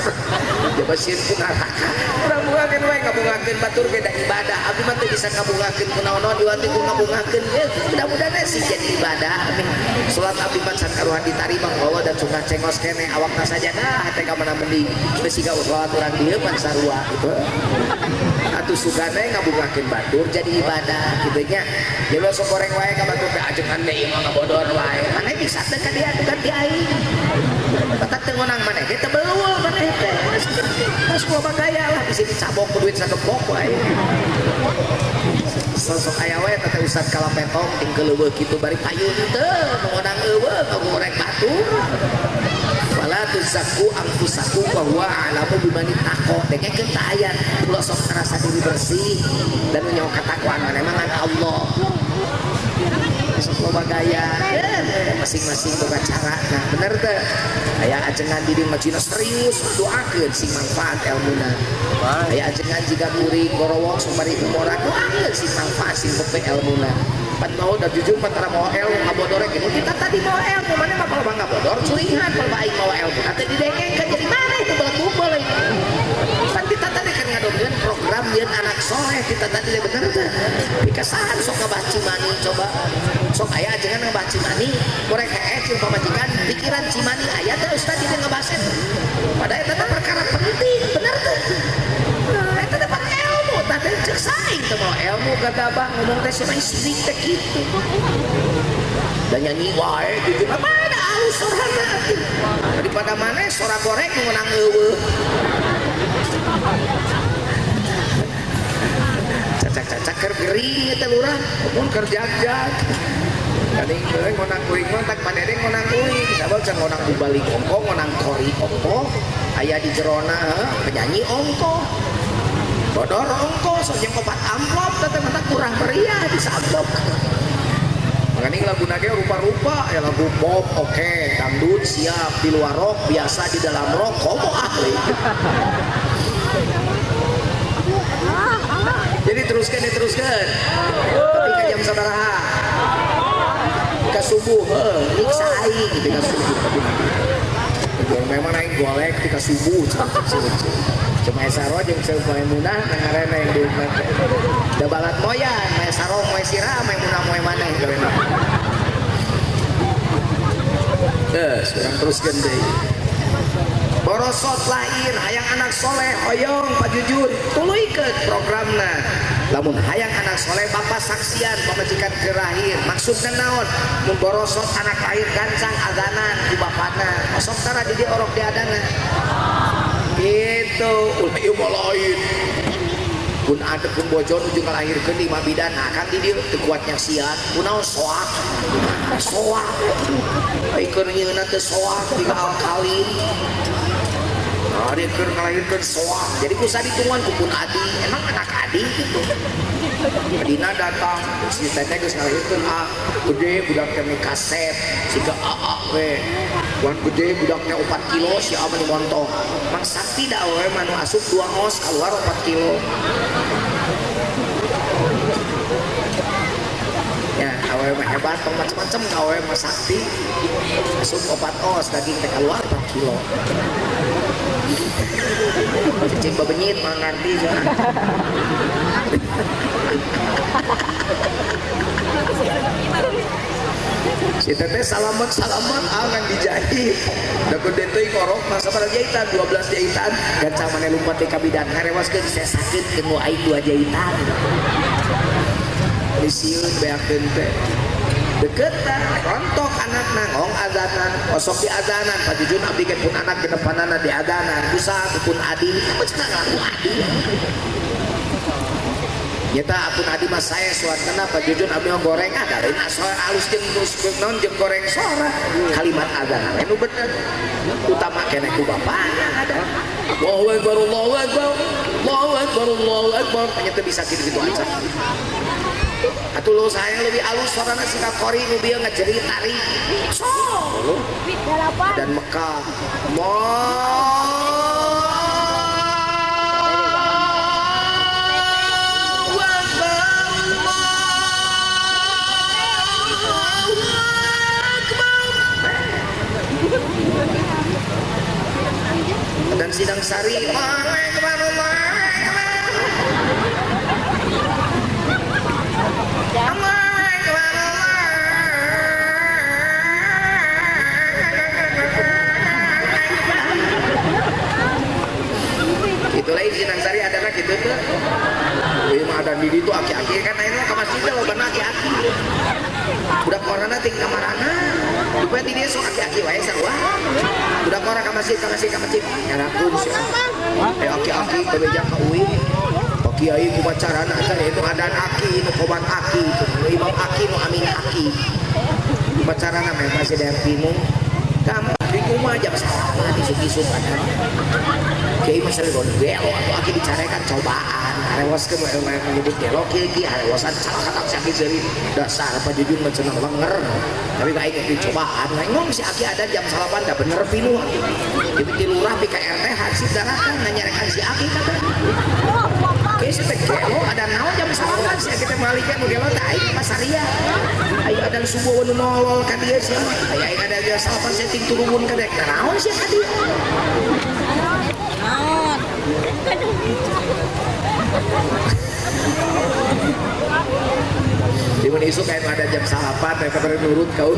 Jaba sieun ku neraka. Urang bungakeun we ngabungakeun batur ge da ibadah. Abdi mah teu bisa ngabungakeun ku naon-naon diwanti ku ngabungakeun. Mudah-mudahan sih jadi ibadah. Amin. Salat abdi mah can karuhan ditarima ku Allah dan sunnah cengos keneh awakna sajadah teh ka mana mending. Geus siga salat urang dieu pan sarua gitu. Atuh sugana ngabungakeun batur jadi ibadah kitu nya. Jadi sok goreng wae ka batur teh ajengan teh ieu mah ngabodor wae. Maneh bisa teh ka dia atuh ganti aing. Batak teu ngonang maneh ge teu beul maneh teh. Geus loba gaya lah bisa dicabok ku duit sagepok wae. Sosok aya wae teh ustad kalapetong ting keuleuweuh kitu bari payun teu nu ngonang eueuh ngagoreng batur. Wala tuzakku anfusakum wa huwa a'lamu biman ittaqa. Dengekeun ta ayat ulah sok ngarasa diri bersih dan nyaho katakwaan maneh mah ngan Allah. Sok loba gaya masing-masing boga cara. Nah bener teh aya ajengan di dieu serius doakeun sing manfaat elmuna. Aya ajengan jiga kuring gorowok sok bari humora doakeun sing manfaat sing pepe elmuna. Pan mau da jujur pan tara mau ilmu ngabodor gini kita tadi mau ilmu mana mah kalau ngabodor curingan kalau aing mau ilmu teh didengengkeun jadi mana itu balak-bubul. Pan kita tadi kan ngadongkeun program yeun anak soleh kita tadi bener teh. Pikasahan sok ngabah cimani coba. Sok aya ajengan ngabah cimani goreng heeh jeung pamajikan pikiran cimani aya teh ustad dieu ngabahas eta. Padahal eta teh perkara penting bener teh. Nah eta teh ilmu tah teh ceuk saing teh mau ilmu gagabah ngomong teh sama istri teh kitu. Dan nyanyi wae gitu apa ada alus sorana atuh. Daripada maneh sora goreng menang eueuh. Cacak-cacak keur gering eta lurah, mun keur jag-jag. Kading goreng ngonang kuring mah tak padedeng ngonang kuring, sabab can ngonang balik ongko, ngonang kori ongko, aya di jerona penyanyi ongko. Bodor ongko, sok jeung opat amplop teh mata kurang meriah di amplop. Makanya lagu nage rupa-rupa ya lagu pop oke, dangdut siap, di luar rock biasa, di dalam rock komo ahli. Jadi teruskan diteruskan. Ketika jam sabaraha ke subuh, nyiksa aing gitu ka subuh. Memang aing golek ketika subuh cuma esaro jeung seu Maimunah ngaranna yang di da balat moyan, Maesaro moe sira, Maimunah moe maneh ngaranna. Geus, urang teruskeun deui. Borosot lahir hayang anak soleh hoyong pajujur tuluykeun programna. Lamun hayang anak soleh bapak saksian pamajikan keur lahir. Maksudna naon? Mun borosot anak lahir gancang adanan ku bapana. Osok tara di dieu orok diadana. Gitu, ulah ieu mah lain. Pun ada pun bojo nuju ngalahirkeun 5 bidan, nah kan di dieu teu kuat nyaksian. Kunaon soak? Soak. Ai keur nyieunna teh soak tiga alkalin. Nah, dia keur ngalahirkeun soak. Jadi kusa ditungguan ku pun adi, emang anak adi gitu. Adina datang, si teteh geus ngalahirkeun a gede budak teh kaset, siga aa we. Wan gede budaknya 4 kilo si a mah dimontoh. Mang sakti da awewe mah nu asup 2 os keluar 4 kilo. Ya, awewe mah hebat tong macem-macem awewe mah sakti. Asup 4 os daging teh keluar 4 kilo. Cicing babenyit mah ngarti soalnya. Si teteh salamet salamet angan dijahit. Da gede teuing orok masa pada jahitan 12 jahitan gancang maneh lumpat teh ka bidan ngarewaskeun sesakit keun aing 2 jahitan. Disieun beakeun teh. Deket tah rontok anakna ngong adanan osok di adanan pajujun abdi ge pun anak genepanana di adanan usaha pun adi cenah ngalaku adi. Nyata apun adi mah saya suatna pajujun abdi mah goreng ada lain asal alus jeung naon jeung goreng sora kalimat adanan nu bener utama keneh ku bapana ada Allahu akbar Allahu akbar Allahu akbar Allahu akbar nya teu bisa kitu-kitu aja. Atuh lu sayang lebih alus sorana si kakori nu bieu ngajerit tarik so dan Mekah dan sidang sari itu lain sidang sari adalah gitu tuh. carana. Supaya di dia sok aki-aki wae sarua. Budak ora ka masjid ka masjid ka masjid. Nyarakeun si aki-aki bebeja ka uing. Pak Kiai kumaha carana teh itu adan aki nu komat aki, nu imam aki nu amin aki. Kumaha carana meh masih da bingung. Gampang di rumah jam salapan isuk-isuk adan. Kiai mah sering gelo atuh aki dicarekan cobaan. Harewoskeun we menyebut gelo kieu kieu harewosan calakatak si aki seuri dasar Pak Jujun mah cenah lenger. Tapi ka aing dicobaan ngomong si aki adan jam salapan da bener pinuh atuh. Di lurah di KRT hansip daratan nanyarekan si aki kata. Kieu si teh gelo adan naon jam salapan si aki teh malikeun nu gelo teh aing pasaria. Aing adan subuh nu nolol ka dieu sia mah. Aya aing adan jam salapan sia ting turungun ka dek naon sia ka dieu. Di mana isu kayak ada jam salapan, mereka pada nurut kau.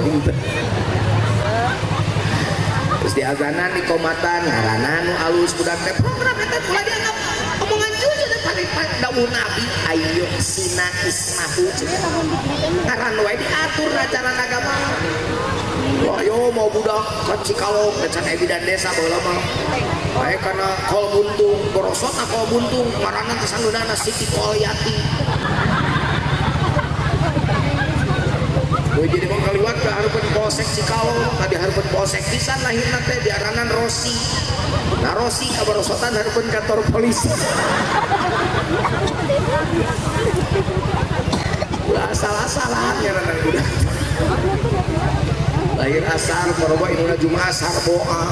Terus di azanan di komatan, ngarana nu alus budak teh program eta ulah dianggap omongan jujur teh paling dawuh Nabi ayo sina ismahu. Ngaran wae diatur ajaran agama. Wah yo mau budak ka Cikalong can ebidan desa baheula mah. Bae kana kol buntung, borosotna kol buntung, ngaranna teh sanggeunana Siti Kolyati. Gue jadi mau kaliwat ke hareupeun Polsek Cikalong, tadi hareupeun Polsek pisan lahirna teh diaranan Rosi. Nah Rosi kaborosotan hareupeun kantor polisi. Ulah asal-asalan ngaranna budak. Lahir asar, baroba inuna Jumat sarboa.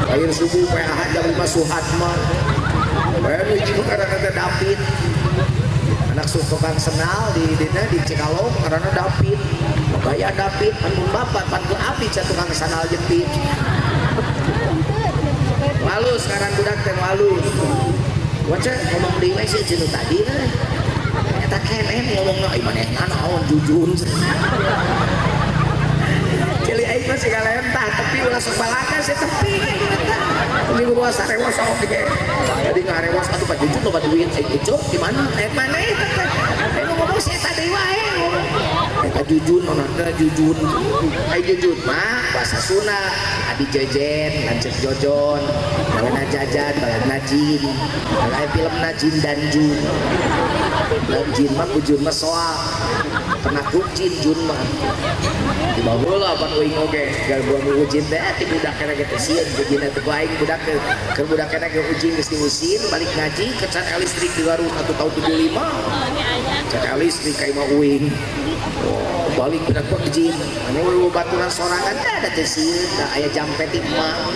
Lahir subuh PAH jam 5 Suhatma. Bae nu hiji ngaranna teh David. Anak tukang senal di dina di Cikalong karena David. Gaya David pan mun bapak pan ku api ca tukang sanal jepit. Halus ngaran budak teh halus. Waca ngomong deui we sih jeung tadi eta keneh ngomongna ai manehna naon jujun. Cili aing mah siga lentah tepi ulah sok balaka sih tepi. Ini gua sarewas oge. Jadi ngarewas atuh Pak Jujun loba duit aing ucuk di mana? Eh maneh teh. Aing ngomong si eta deui wae. Eta Jujun nonton Jujun. Ai Jujun mah bahasa Sunda, adi jejen, lanceuk jojon, balana jajan, balana jin. Aya film Najin dan Jun. Dan jin mah kujun mah soal. Penakut jin jun mah. Di baheula pan uing oge gangguan ujin teh ti budak kana ge teh sieun ujin teh ku aing budak keur budak kana ge ujin geus diusir balik ngaji ke can listrik di Garut atuh tahun 75 can listrik ka imah uing. Oh, balik budak mah jin anu we baturan sorangan teh ada teh sieun da aya jampe ti emak.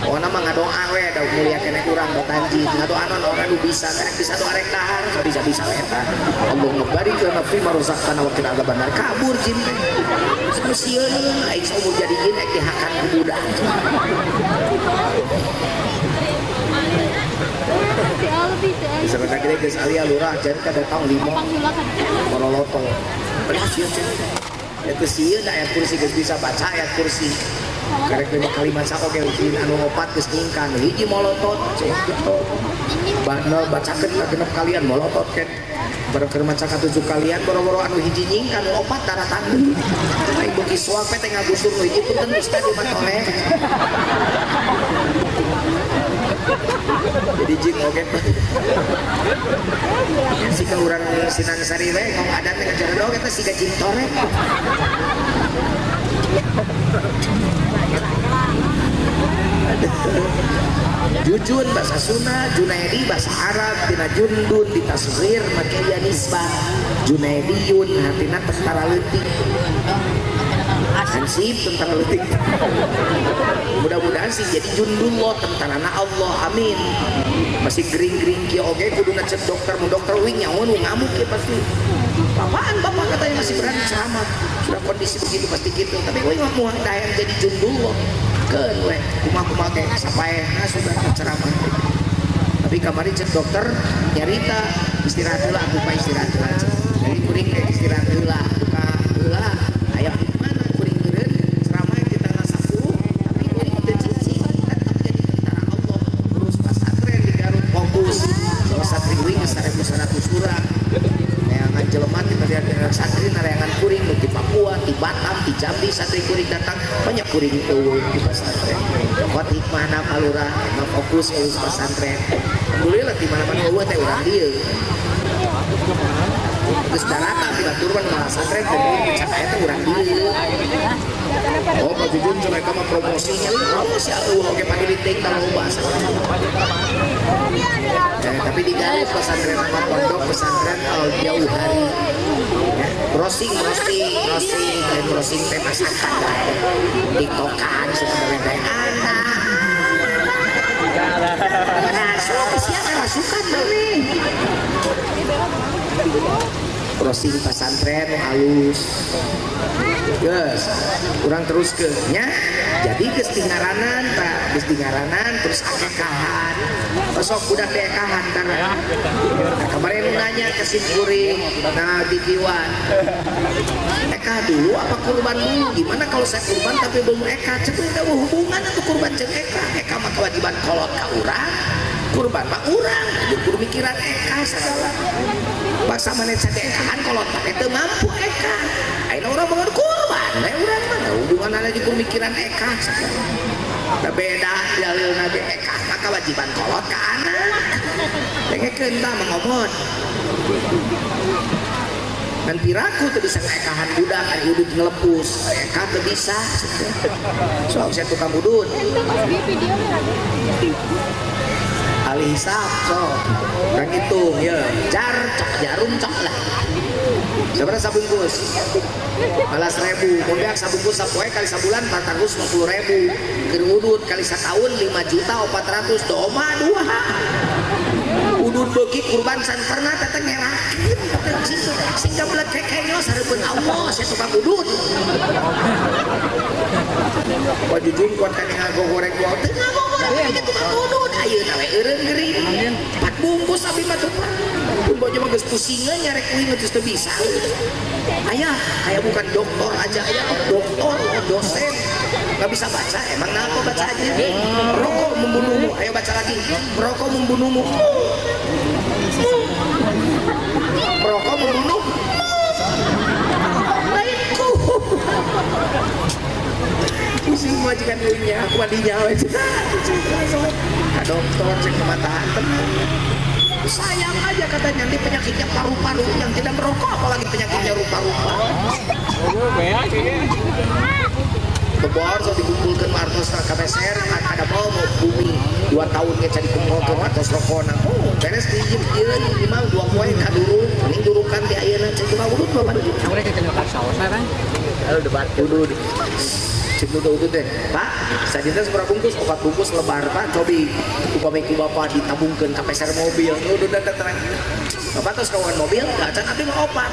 Pokona mah ngadoa we da mulia keneh urang batan jin ngadoa non orang nu bisa rek bisa doa rek dahar bisa-bisa we eta. Allah barik lana fi ma razaqtana wa qina adzabannar kabur jin teh. Sieun aing saumur jadi jin ek dihakan ku budak. Bisa kira geus alia lurah jan ka datang 5. Koroloto. Padahal sieun cenah. Eta sieun ayat kursi geus bisa baca ayat kursi. Karek 5 kali maca oge jin anu opat geus nyingkan hiji molotot cek gitu. Bandel bacakeun ka genep kalian molotot ken. Bareng maca ka 7 kalian boro-boro anu hiji nyingkan anu opat daratan deui. Aing beuki soak we teh ngagusur nu hiji punten ustad di matoleh. Jadi jin oge. Ya sika urang Sinangsari we ngomong adat teh ngajaran oge teh siga jin torek. Jujun bahasa Sunda, Junaidi bahasa Arab, tina jundun ditasghir make aya nisbah. Junaidiyun artina tentara leutik. Hansip tentara leutik. Mudah-mudahan sih jadi jundullah tentarana Allah, amin. Masih gering-gering kieu oge kuduna cek dokter, mun dokter uing nyaho nu ngamuk ya pasti. Apaan bapak katanya masih berani ceramah. Sudah kondisi begitu pasti gitu. Tapi uing mah moal dayang jadi jundullah. Keun we kumaha-kumaha ge sapaehna sudah ceramah. Tapi kamari cek dokter nyarita istirahat heula aku pa istirahat heula. Jadi kuring ge istirahat heula, buka heula aya mana kuring meureun ceramah di tanggal 10 tapi kuring teu cicing tetep jadi tentara Allah. Terus pasantren di Garut fokus. Bahwa santri uing geus 1100 urang. Neangan jelema ti santri nareangan kuring nu di Papua, di Batam, di Jambi santri kuring datang banyak kuring eueuh di pesantren. Kot hikmahna Pak Lurah emang fokus urus pesantren. Alhamdulillah di mana-mana eueuh teh urang dieu. Geus darata di batur mah malah santren teh aya teh urang dieu. Oh Pak Jujun cenah eta mah promosinya promosi eueuh oge pandidik teh loba. Tapi di Garut pesantren nama pondok pesantren Al Jauhari. Ya, browsing browsing browsing teh masakan tiktokan sebenarnya teh anak. Rasuk siapa rasukan maneh. Browsing pesantren halus. Geus, urang terus ke nya. Jadi geus dingaranan tah, geus dingaranan terus akekahan. Sok budak teh ekahan kana. Nah, kemarin nanya ke sim kuring, nah di Kiwan. Eka dulu apa kurban dulu? Gimana kalau saya kurban tapi belum eka? Cek teu hubungan atuh kurban jeung eka. Eka mah kewajiban kolot ka urang, kurban mah urang. Jeung kudu mikiran eka segala. Paksa maneh can ekahan kolot mah teu mampu eka. Ayeuna urang bangun kurban, we urang mah hubunganna jeung kudu mikiran eka segala. Da beda dalilna ge eka mah kewajiban kolot ka anak. Dengekeun tah mangomot. Dan piraku teu bisa ngaekahan budak ari udud ngelepus, eka teu bisa. Soal saya tukang udud. Ahli hisab sok. Urang hitung ye, jar cok jarum cok lah. Sebenarnya sabungkus. Malas ribu, mun beak sabungkus sapoe kali sabulan 450.000. Keur udud kali sataun 5.400.000 doma dua. Udud beuki kurban san pernah teh ngerakeun teh sing gablek kekenyos hareupeun Allah sia tukang udud. Wah jujur kuat kan ngagogoreng gua teu ngagogoreng ieu tukang udud ayeuna we eureun gering. Empat bungkus abi mah tuh. Pun bojo mah geus pusingeun nyarek uing geus teu bisa. Ayah kayak bukan dokter aja ayah dokter dosen nggak bisa baca emang kenapa baca aja rokok membunuhmu ayo baca lagi rokok membunuhmu rokok membunuh lainku pusing majikan uingnya aku mandinya ka dokter cek kemataan tenang sayang aja katanya nanti penyakitnya paru-paru yang tidak merokok apalagi penyakitnya rupa-rupa. Bebor so dikumpulkan artos KPSR ada mau bumi 2 tahun ge cari kumpulkeun artos rokona. Oh, beres diieu ieu mah 2 poe kadurung mending durukan di ayeuna cek tukang udud bapak. Mereka kena saus kan? Lalu debat udud. Cek nu udud teh. Pak, sadinten sabaraha bungkus? 4 bungkus lebar Pak, cobi upami ku bapak ditabungkeun ka peser mobil. Udud teh terang. Bapak tos kawan mobil, acan abdi mah opat.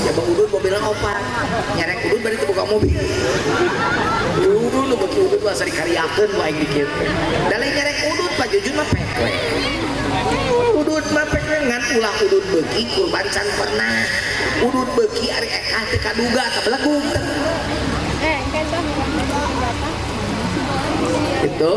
Ya bang udud mobilna opat. Nyarek udud bari teu boga mobil. Udud nu beuki udud mah asa dikariakeun ku aing dikit. Da lain nyarek udud Pak Jujun mah pek we. Udud mah pek we ngan ulah udud beuki kurban can pernah. Udud beuki ari ekah teu kaduga kabelegug. Itu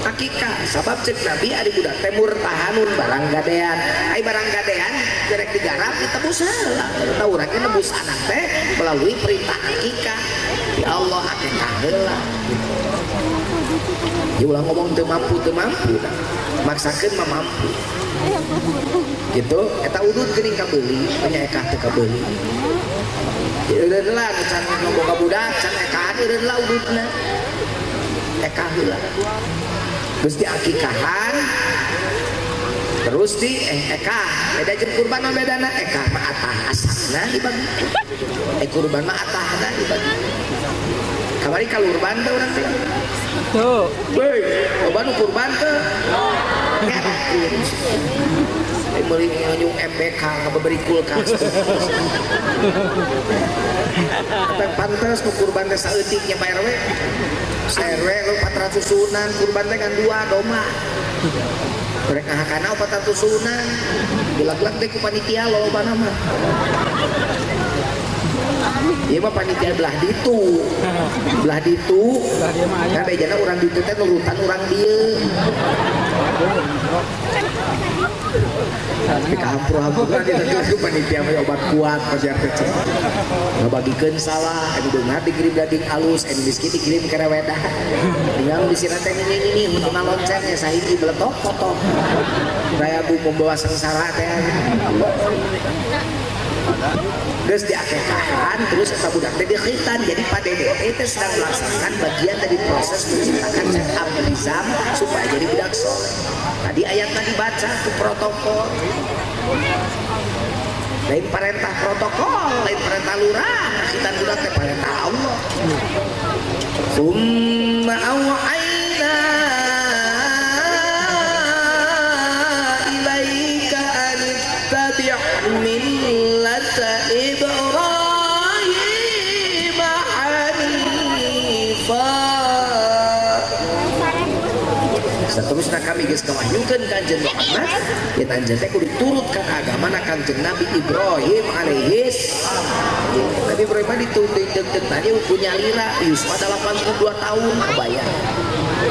akikah sabab cek Nabi ari budak teh murtahanun barang gadean ai barang gadean derek digarap ditebus heula eta urang ge nebus anak teh melalui perintah akikah ya Allah akikah heula ya ulah ngomong teu mampu maksakeun mah mampu gitu eta udud geuning kabeuli nya ekah teu kabeuli eureun lah nu can boga budak can ekahan eureun lah ududna ekah heula geus diakikahan terus di ekah beda jeung kurban mah bedana ekah mah atah asakna dibagi kurban mah atahna dibagi kamari kalurban teh urang teh tuh weh loba nu kurban teh meuli nyung MBK ngabeberi kulkas eta pantes nu kurban teh saeutik nya Pak RW RW lu 400 sunan kurban teh kan 2 domba rek ngahakana 400 sunan gelag-gelag teh ku panitia lobana mah Ieu mah panitia belah ditu. Belah ditu. Kan bejana urang ditu teh nurutan urang dieu. Tapi kahampur-hampuran kita panitia mah obat kuat pajar kecil. Ngabagikeun salah, anu beunghar dikirim daging alus, anu miskin dikirim kerewedah. Tinggal di sini teh ini huntuna loncengnya sahiji beletok potong. Raya bu membawa sengsara teh. Geus diakekahan terus eta budak teh dikhitan. Jadi Pak Dede teh sedang melaksanakan bagian dari proses menciptakan Cep Abrizam supaya jadi budak soleh. Tadi ayatnya dibaca ke protokol. Lain perintah protokol, lain perintah lurah, khitan budak teh perintah Allah. Summa auhayna ilaika an ittabi' millata Ibrahim hanifa. Seterusnya kami geus ngawahyukeun ka Kanjeng Muhammad, yen anjeun teh kudu turut ka agamana Kanjeng Nabi Ibrahim alaihis. Nabi Ibrahim mah diteuteuh tadi punya lira, yuswa 82 tahun kebayang.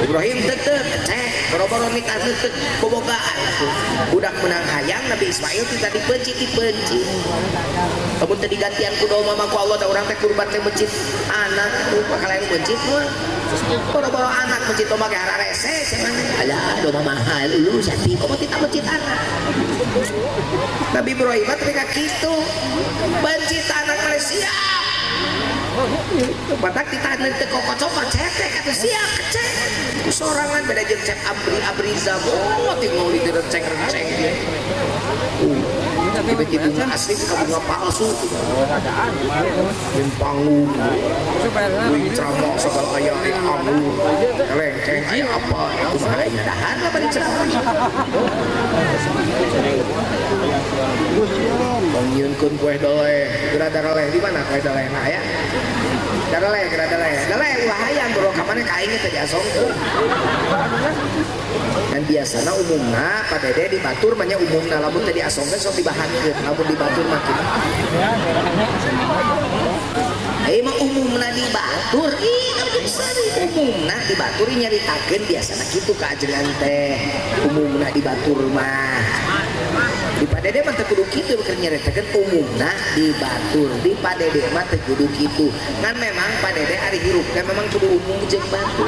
Ibrahim tetep cek boro-boro nikah tetep bobogaan budak menang hayang Nabi Ismail tidak dipencit dipencit lamun teu digantian ku doa mama ku Allah da urang teh kurban teh mencit anak kalian mencit mah boro-boro anak mencit mah ge hararese cenah alah doa mahal lu sapi komo tita mencit anak Nabi Ibrahim teh ka kitu bencit anak mah siap batak ditahan teu kokocok cetek atuh siap kecek ku sorangan beda jeung Cep Abrizam oh tinggal di renceng-renceng dia tiba-tiba bunga asli ke bunga palsu jeung panggung wing ceramah segala aya anggur lengkeng aya apa kumaha aya dahar lah bari ceramah nyieunkeun kue doleh geura dareleh di mana kue doleh nah aya dareleh geura deleh deleh ulah hayang boro ka mana ka aing teh diasongkeun dan biasana umumna Pak Dede di batur mah nya umumna lamun teh diasongkeun sok dibahankeun lamun di batur mah kitu ieu mah umumna di batur ih umumna di batur nyaritakeun biasana kitu ka ajengan teh umumna di batur mah di Pak Dede mah teu kudu kitu keur nyaritakeun umumna di batur di Pak Dede mah teu kudu kitu ngan memang Pak Dede ari hirup teh memang kudu umum jeung batur.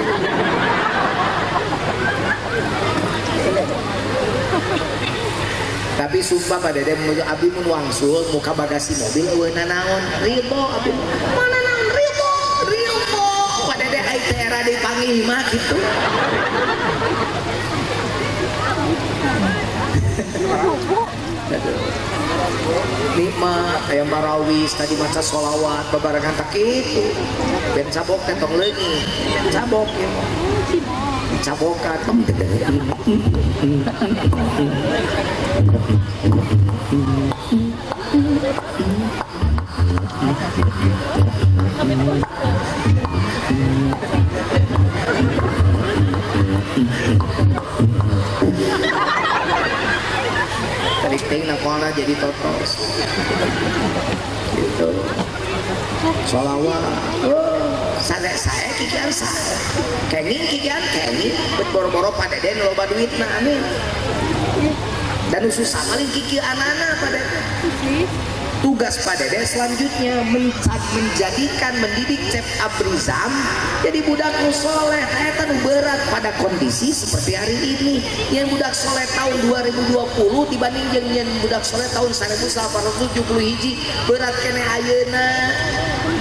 Tapi sumpah Pak Dede menuju abdi mun wangsul muka bagasi mobil eueuh nanaon ridho abdi mana naon ridho ridho Pak Dede ai teh era dipanggil mah kitu. Nikmat aya marawis tadi maca sholawat babarengan tak kitu ben cabok teh tong leungit ben cabok ya cabokan tarik ting nakola jadi totos gitu sholawat saya kikian saya kenging kikian kenging boro-boro Pak Dede loba duit nah amin dan susah paling kiki anak-anak Pak Dede. Tugas Pak Dede selanjutnya menjadikan mendidik Cep Abrizam jadi budak soleh. Eta nu berat pada kondisi seperti hari ini yang budak soleh tahun 2020 dibanding jeung yang budak soleh tahun 1871 berat kene ayeuna.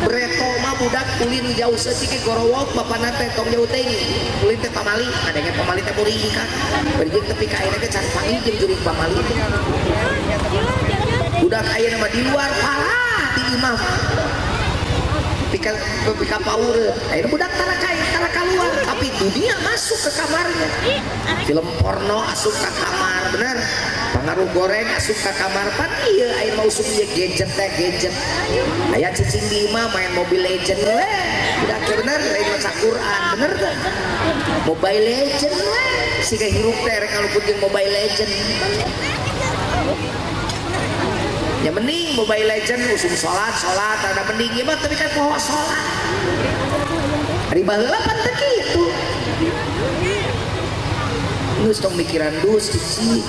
Breto mah budak ulin jauh saeutik gorowok bapana teh tong jauh teuing ulin teh pamali ngadenge pamali teh murih ka berjing tepi ka ayeuna ge can panggih jeung jurig pamali budak ayeuna mah di luar parah di imah pika pika paureut ayeuna budak tara keluar tapi dunia masuk ke kamarnya film porno asup ka kamar bener pangaruh goreng asup ka kamar pan ieu ayeuna mah usum ieu gadget teh gadget aya cicing di imah main Mobile Legend we budak bener lain maca Quran bener teh Mobile Legend we siga hirup teh rek ngaluput jeung Mobile Legend. Ya mending Mobile Legend usum salat salat ada mending ieu mah tapi kan poho salat. Ari baheula pan teu kitu. Geus tong mikiran dus cici.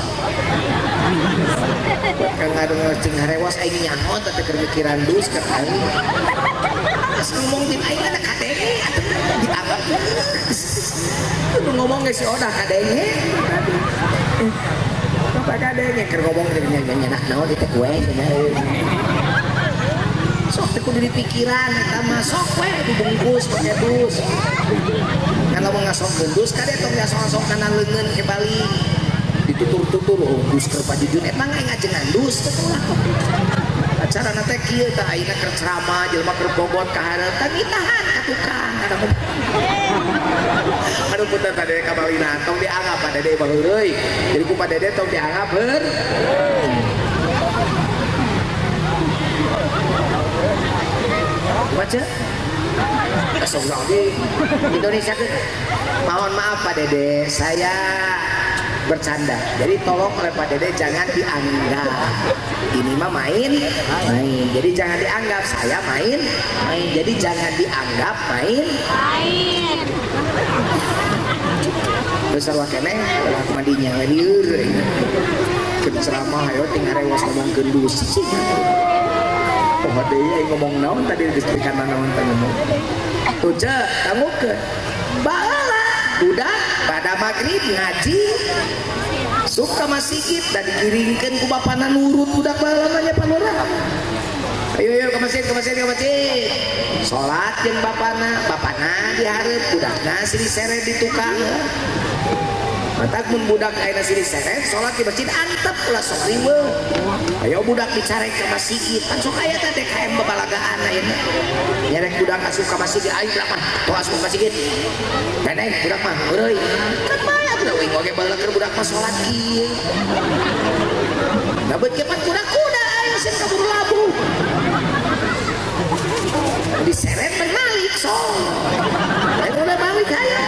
Kang ngadonga cing harewas aing nyaho teh keur mikiran dus ka aing. Geus ngomong tim aing ada kadenge atuh dianggap. Kudu ngomong ge si Odah kadenge. Bapak kadenge keur ngomong teh nya naon ieu teh kue cenah. Sok teh kudu dipikiran eta mah sok we dibungkus pake dus. Kan lamun ngasongkeun dus kade tong ngasong-ngasong kana leungeun ke balik. Ditutur-tutur oh dus keur pajujun eta mah ngajengan dus teh ulah. Acarana teh kieu tah ayeuna keur ceramah jelema keur bobot ka hareup tah ditahan ka tukang. Aduh punten Pak Dede kabalina tong dianggap Pak Dede baheureuy. Jadi ku Pak Dede tong dianggap heur. Baca. Sok di Indonesia ke. Mohon maaf Pak Dede, saya bercanda. Jadi tolong oleh Pak Dede jangan dianggap. Ini mah main, main. Jadi jangan dianggap saya main, main. Jadi jangan dianggap main, main. Besar wakene ulah mandinya lieur. Keur ceramah ayo ting harewas ngomong gendus. Oh deui aing ngomong naon tadi geus kana naon teh ngomong. Tuh ceu, dangukeun. Baheula budak pada maghrib ngaji suka masjid dan digiringkeun ku bapana nurut budak baheula mah nya panurah. Ayo ayo ke masjid ke masjid ke masjid. Salat jeung bapana, bapana dihareup budakna silih seret di tukang. Matak mun budak ayeuna silih seret salat di masjid antep ulah sok riweuh. Ayo budak dicarek ke masjid, pan sok aya teh DKM babalagaan ayeuna. Nyerek budak asup ka masjid, ayo budak mah tong asup ka masjid. Neneng budak mah heureuy. Kan bae atuh uing oge baheula keur budak mah salat kieu. Da beut pan kuda-kuda ayo sieun kaburu labuh. Diseret balik sok. Ayo udah balik aya.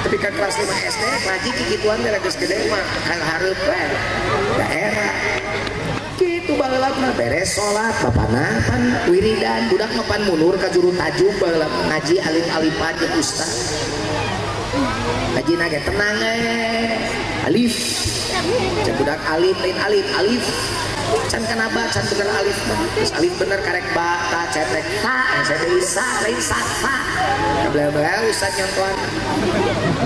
Tapi kan kelas 5 SD ngaji kikituan teh geus gede mah kan hareup we daerah. Kitu baheula mah beres salat bapana pan wiridan budak mah pan mundur ka juru tajuk baheula ngaji alif-alifan jeung ustaz. Ngajina ge tenang alif. Jeung budak alif lain alif alif. Can kana ba can bener alif mah. Geus alif bener karek ba ta cetek ta saya deui sa lain sa ta. Kabel-bel ustaz nyontohan.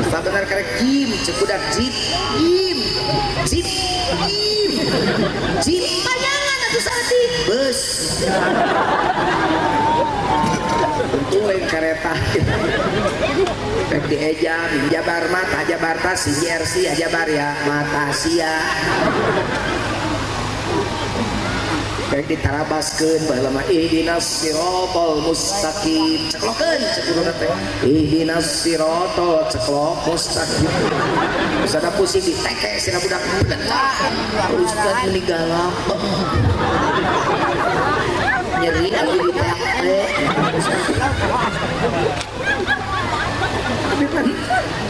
Ustaz bener karek jim ceuk budak jip jim jip jim jim panjangan atuh saeutik beus. Untung lain kareta. Rek dieja mim jabar mata jabar ta si JRC jabar ya mata sia. Rek ditarabaskeun baheula mah ihdinas siratal mustaqim ceklokeun cek guruna teh ihdinas siratal ceklok mustaqim. Usada pusing diteke sina budak belah ustaz meninggal nyeri abdi diteke. Tapi pan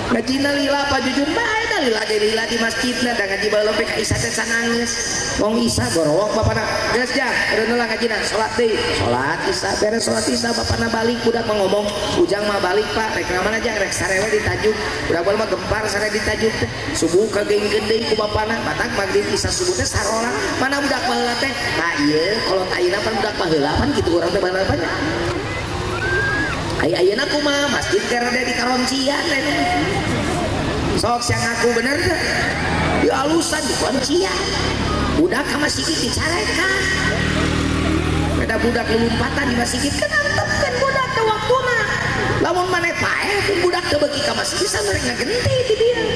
ngajina lila Pak Jujun bae da lila de lila di masjidna da ngaji baheula ka Isa teh sanangis. Wong Isa gorowok bapana geus jang eureun lah ngajina salat deui. Salat Isa beres salat Isa bapana balik budak mah ngomong ujang mah balik Pak rek ka mana jang rek sarewe di tajuk. Budak baheula mah gempar sare di tajuk teh. Subuh kagengkeun deui ku bapana matak maghrib Isa subuh teh sarola. Mana budak baheula teh? Tah ieu kolot ayeuna pan budak baheula pan kitu urang teh baheula pan. Ayeuna kumaha masjid karena di karoncian sok siang ngaku bener teh di alusan di kuncian budak ka masjid dicarekan beda budak lompatan di masjid kan antepkeun budak teh waktuna lamun maneh paeh pun budak teu beuki ka masjid bisa rek ngagenti di dieu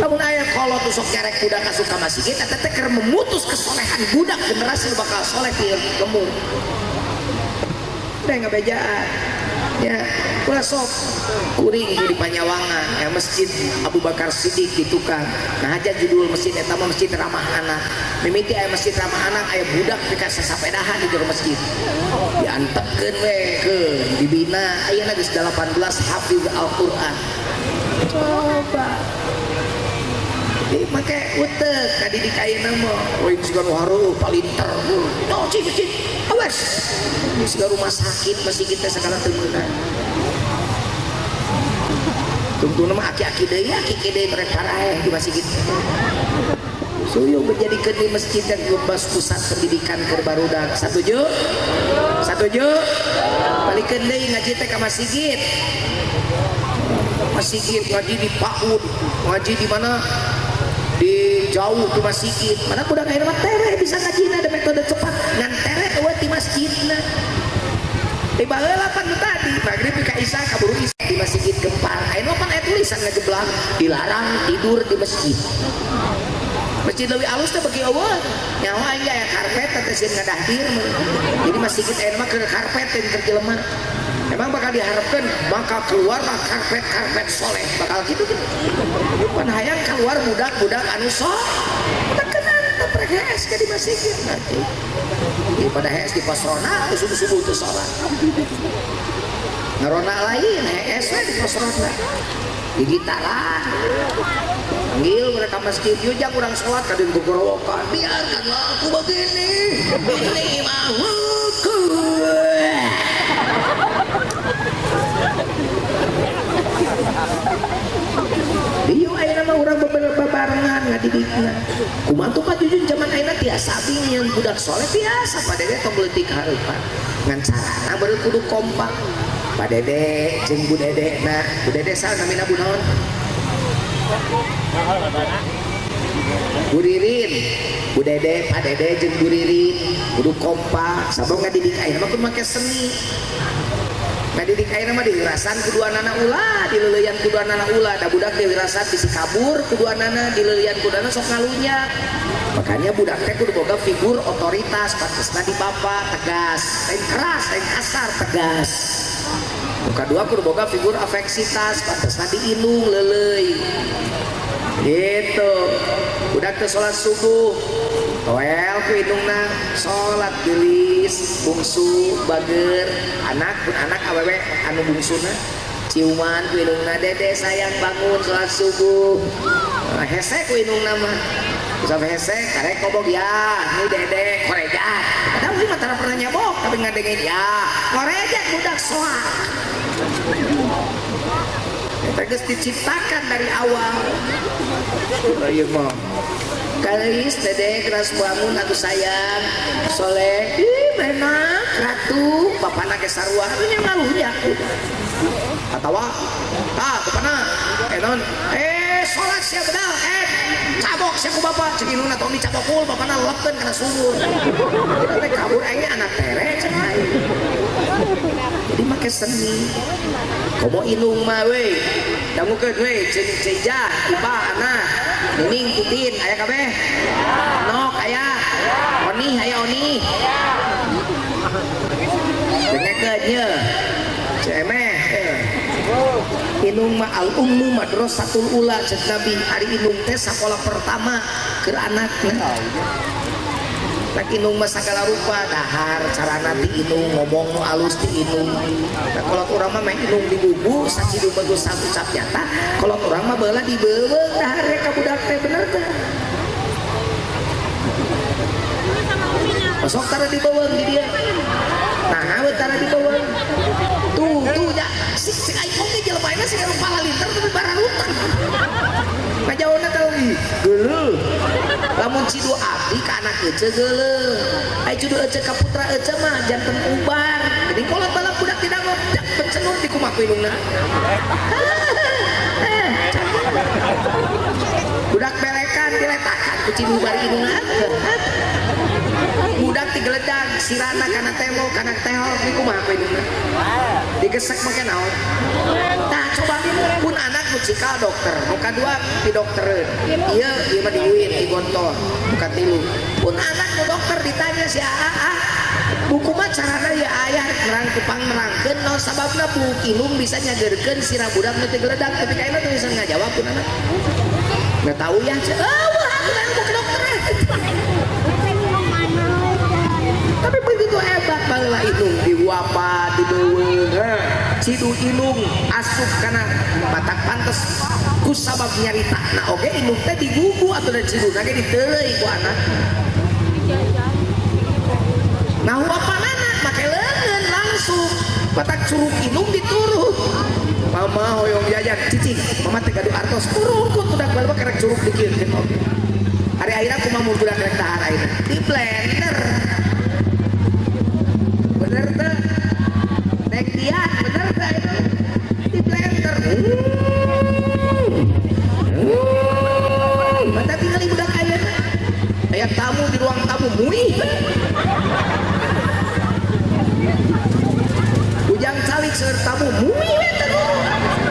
lamun aya kolot sok nyarek budak asup ka masjid eta teh keur memutus kesolehan budak generasi nu bakal soleh di lembur. Udah ngebejaan ya ulah sok kuring di Panyawangan ya masjid Abu Bakar Siddiq di tukang nah aja judul masjid eta mah masjid ramah anak mimiti aya masjid ramah anak aya budak pika sasapedahan di jero masjid diantepkeun we keun dibina ayeuna geus 18 hafiz Al-Qur'an. Coba Jadi make utek kadidik ayeuna mah we siga nu hareuh palinter. No cing cing. Awas. Siga rumah sakit masih kita segala teu meunang. Tungtungna mah aki-aki deui, aki-aki deui merek paraeh di masjid. Suyu menjadikan di masjid yang bebas pusat pendidikan keur barudak. Satuju? Satuju? Balikeun deui ngaji teh ka masjid. Masjid ngaji di PAUD, ngaji di mana? Di jauh di masjid. Mana budak ayeuna mah tereh bisa ngajina ada metode cepat. Ngan tereh eueuh di masjidna. Di baheula pan nu tadi maghrib ka isya kaburu isya di masjid gempar. Ayeuna pan aya tulisan ngajeblak dilarang tidur di masjid. Masjid leuwih alus teh bagi eueuh. Nyawa aing ge aya karpet teh sieun ngadahdir. Jadi masjid ayeuna mah keur karpet teh keur jelema. Emang bakal diharapkan bakal keluarlah karpet-karpet soleh bakal gitu gitu. Pan hayang keluar budak-budak anu sok. Udah kenal teh prek hees ke di masjid nanti. Daripada hees di pos ronda subuh-subuh teu salat. Ngarona lain hees we di pos ronda. Di gitaran. Panggil mereka masjid yuk jang urang salat ka dieu gogorowokan. Biarkanlah aku begini. Ini mauku. Dieu ayeuna mah urang bebarengan ngadidikna. Kumaha tuh Pak Jujun zaman ayeuna tiasa abdi nyeun budak soleh tiasa Pak Dede tong leutik hareupan. Ngan carana baru kudu kompak. Pak Dede jeung Bu Dede na, Bu Dede saha namina Bu naon? Bu Ririn. Bu Dede, Pak Dede jeung Bu Ririn kudu kompak. Sabab ngadidik ayeuna mah kudu make seni. Ngadidik ayeuna mah dihirasan kuduanana ulah, dileuleyan kuduanana ulah, da budak dihirasan bisi kabur kuduanana, dileuleyan kuduanana sok ngalunyak. Makanya budak teh kudu boga figur otoritas, pantesna di bapak tegas, lain keras, lain kasar, tegas. Nu kadua kudu boga figur afeksitas, pantesna di indung leuleuy. Gitu. Budak teh salat subuh, toel ku indungna salat geulis, bungsu, bager, anak pun anak awewe anu bungsuna ciuman ku indungna, dede sayang bangun salat subuh. Hese ku indungna mah. Sampai hese karek kobog ya, ini dede korejat. Padahal ieu mah tara pernah nyabok tapi ngadengin ya, korejat budak soak. Eta geus diciptakan dari awal. Ieu mah kalis dede keras bangun atuh sayang soleh ih menak ratu bapana ge sarua atuh nya ngalunyak atawa tah bapana naon salat sia bedal cabok sia ku bapa cek indungna tong dicabokul bapana lepkeun kana sumur kita teh kabur aing anak tere cek aing. Jadi make seni komo indung mah we dangukeun we jeung Cijah Ipah anak Nining Titin aya kabeh Nok aya Oni aya Oni dengekeun ye Cemeh indung mah al ummu madrasatul ula cek Nabi ari indung teh sakola pertama keur anakna. Nak indung mah sagala rupa dahar carana ti indung ngomong nu alus ti indung. Nah kolot urang mah meh indung digugu sacidu bagus ucap nyata kolot urang mah baheula dibeuweung dahar ka budak teh bener teh. Sok tara dibeuweung di dieu. Nah we tara dibeuweung. Tuh tuh ya si aing oge jelema ayeuna siga nu palalinter tapi bararutang. Ngajauhna teh ih geuleuh. Lamun cidu abdi ka anak ece geuleuh. Ai cidu ece ka putra ece mah janten ubar. Jadi kolot balap budak tidak mau jak pencenur di kumaha ku indungna. Budak belekan diletakan ku cidu bari indungna. Budak digeledag sirana kana tembok kana tehok ni kumaha ku indungna. Digesek make naon? Tah coba pun anak nu cikal dokter, nu kadua di doktereun. Ieu ieu mah diuin di gontor, nu katilu. Pun anak nu dokter ditanya si AA, buku mah carana ya ayah nerang kupang nerangkeun naon sababna buku indung bisa nyageurkeun sirah budak nu teu geledag tapi kaina teu bisa ngajawab pun anak. Nggak tahu ya, wah aku kan mau ke dokter. Tapi begitu hebat baheula indung dihuapa, dibeuweung, cidu indung asup kana batak pantes Ku sabab nyaritana oge indung teh digugu atuh da ciduna ge diteuleuy ku anak. Nah huapanana make leungeun langsung batak curug indung diturut. Mama hoyong jajan cicing, mama teh gaduh artos turun budak balba kerek curug dikieunkeun oge. Hari akhirnya kumaha mun budak rek dahar ayeuna di blender. Bener teu? Nek dia bener teu ayeuna? Di blender. Mata tinggal budak ayeuna. Aya tamu di ruang tamu muih. Ujang calik seueur tamu muih we teh.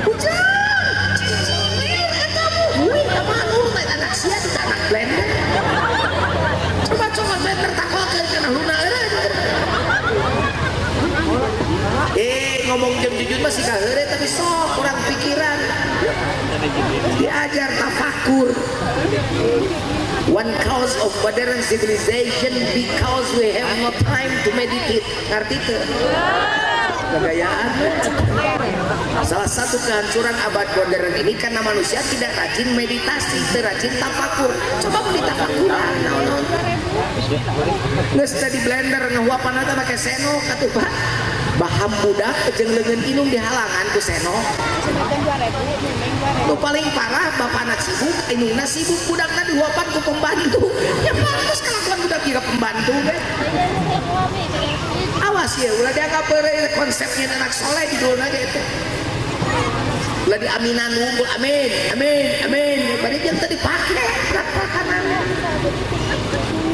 Ujang cicing eta muih tamu anak sia di anak blender. Coba-coba blender takolkeun kana luna eureun. Ngomong jam jujur masih kaheure tapi sok kurang pikiran. Diajar tafakur. One cause of modern civilization because we have no time to meditate. Ngerti teu? Kegayaan. Salah satu kehancuran abad modern ini karena manusia tidak rajin meditasi, tidak rajin tafakur. Coba beli tafakuran, naon-naon. Geus teh di blender ngahuapan teh make senok atuh Pak. Baham budak jeung leungeun inung dihalangan ku senok. Nu paling parah bapana sibuk, inungna sibuk, budakna dihuapan ku pembantu. Ya pantes kelakuan budak jiga pembantu we. Awas ya, ulah dianggap konsepnya anak soleh di duluna ge itu. Ulah diaminan unggul, amin, amin, amin. Bari jeung teu dipake prak-prakanan.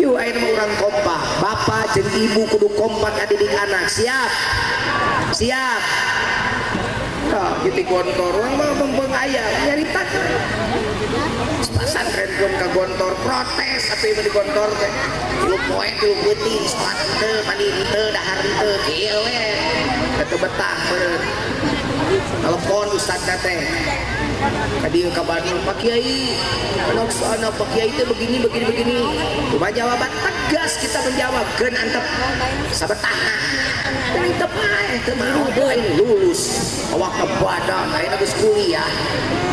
Yuk ayeuna mah urang kompak, bapak jeung ibu kudu kompak ngadidik anak. Siap? Siap. Tah kitu gontor urang mah mempeng aya nyarita. Pasantren pun ka gontor protes atuh ieu di gontor teh. Tilu poe tilu peuting salat henteu mandi henteu dahar henteu kieu we. Teu betah meureun. Telepon ustaz teh. Tadi ke Bandung, Pak Kiai, anak Pak Kiai itu begini, begini, begini. Cuma jawaban tegas kita menjawab, gen antep sabetahna. Dan antep ae teu mau aing lulus, awak ke badan, aing geus kuliah.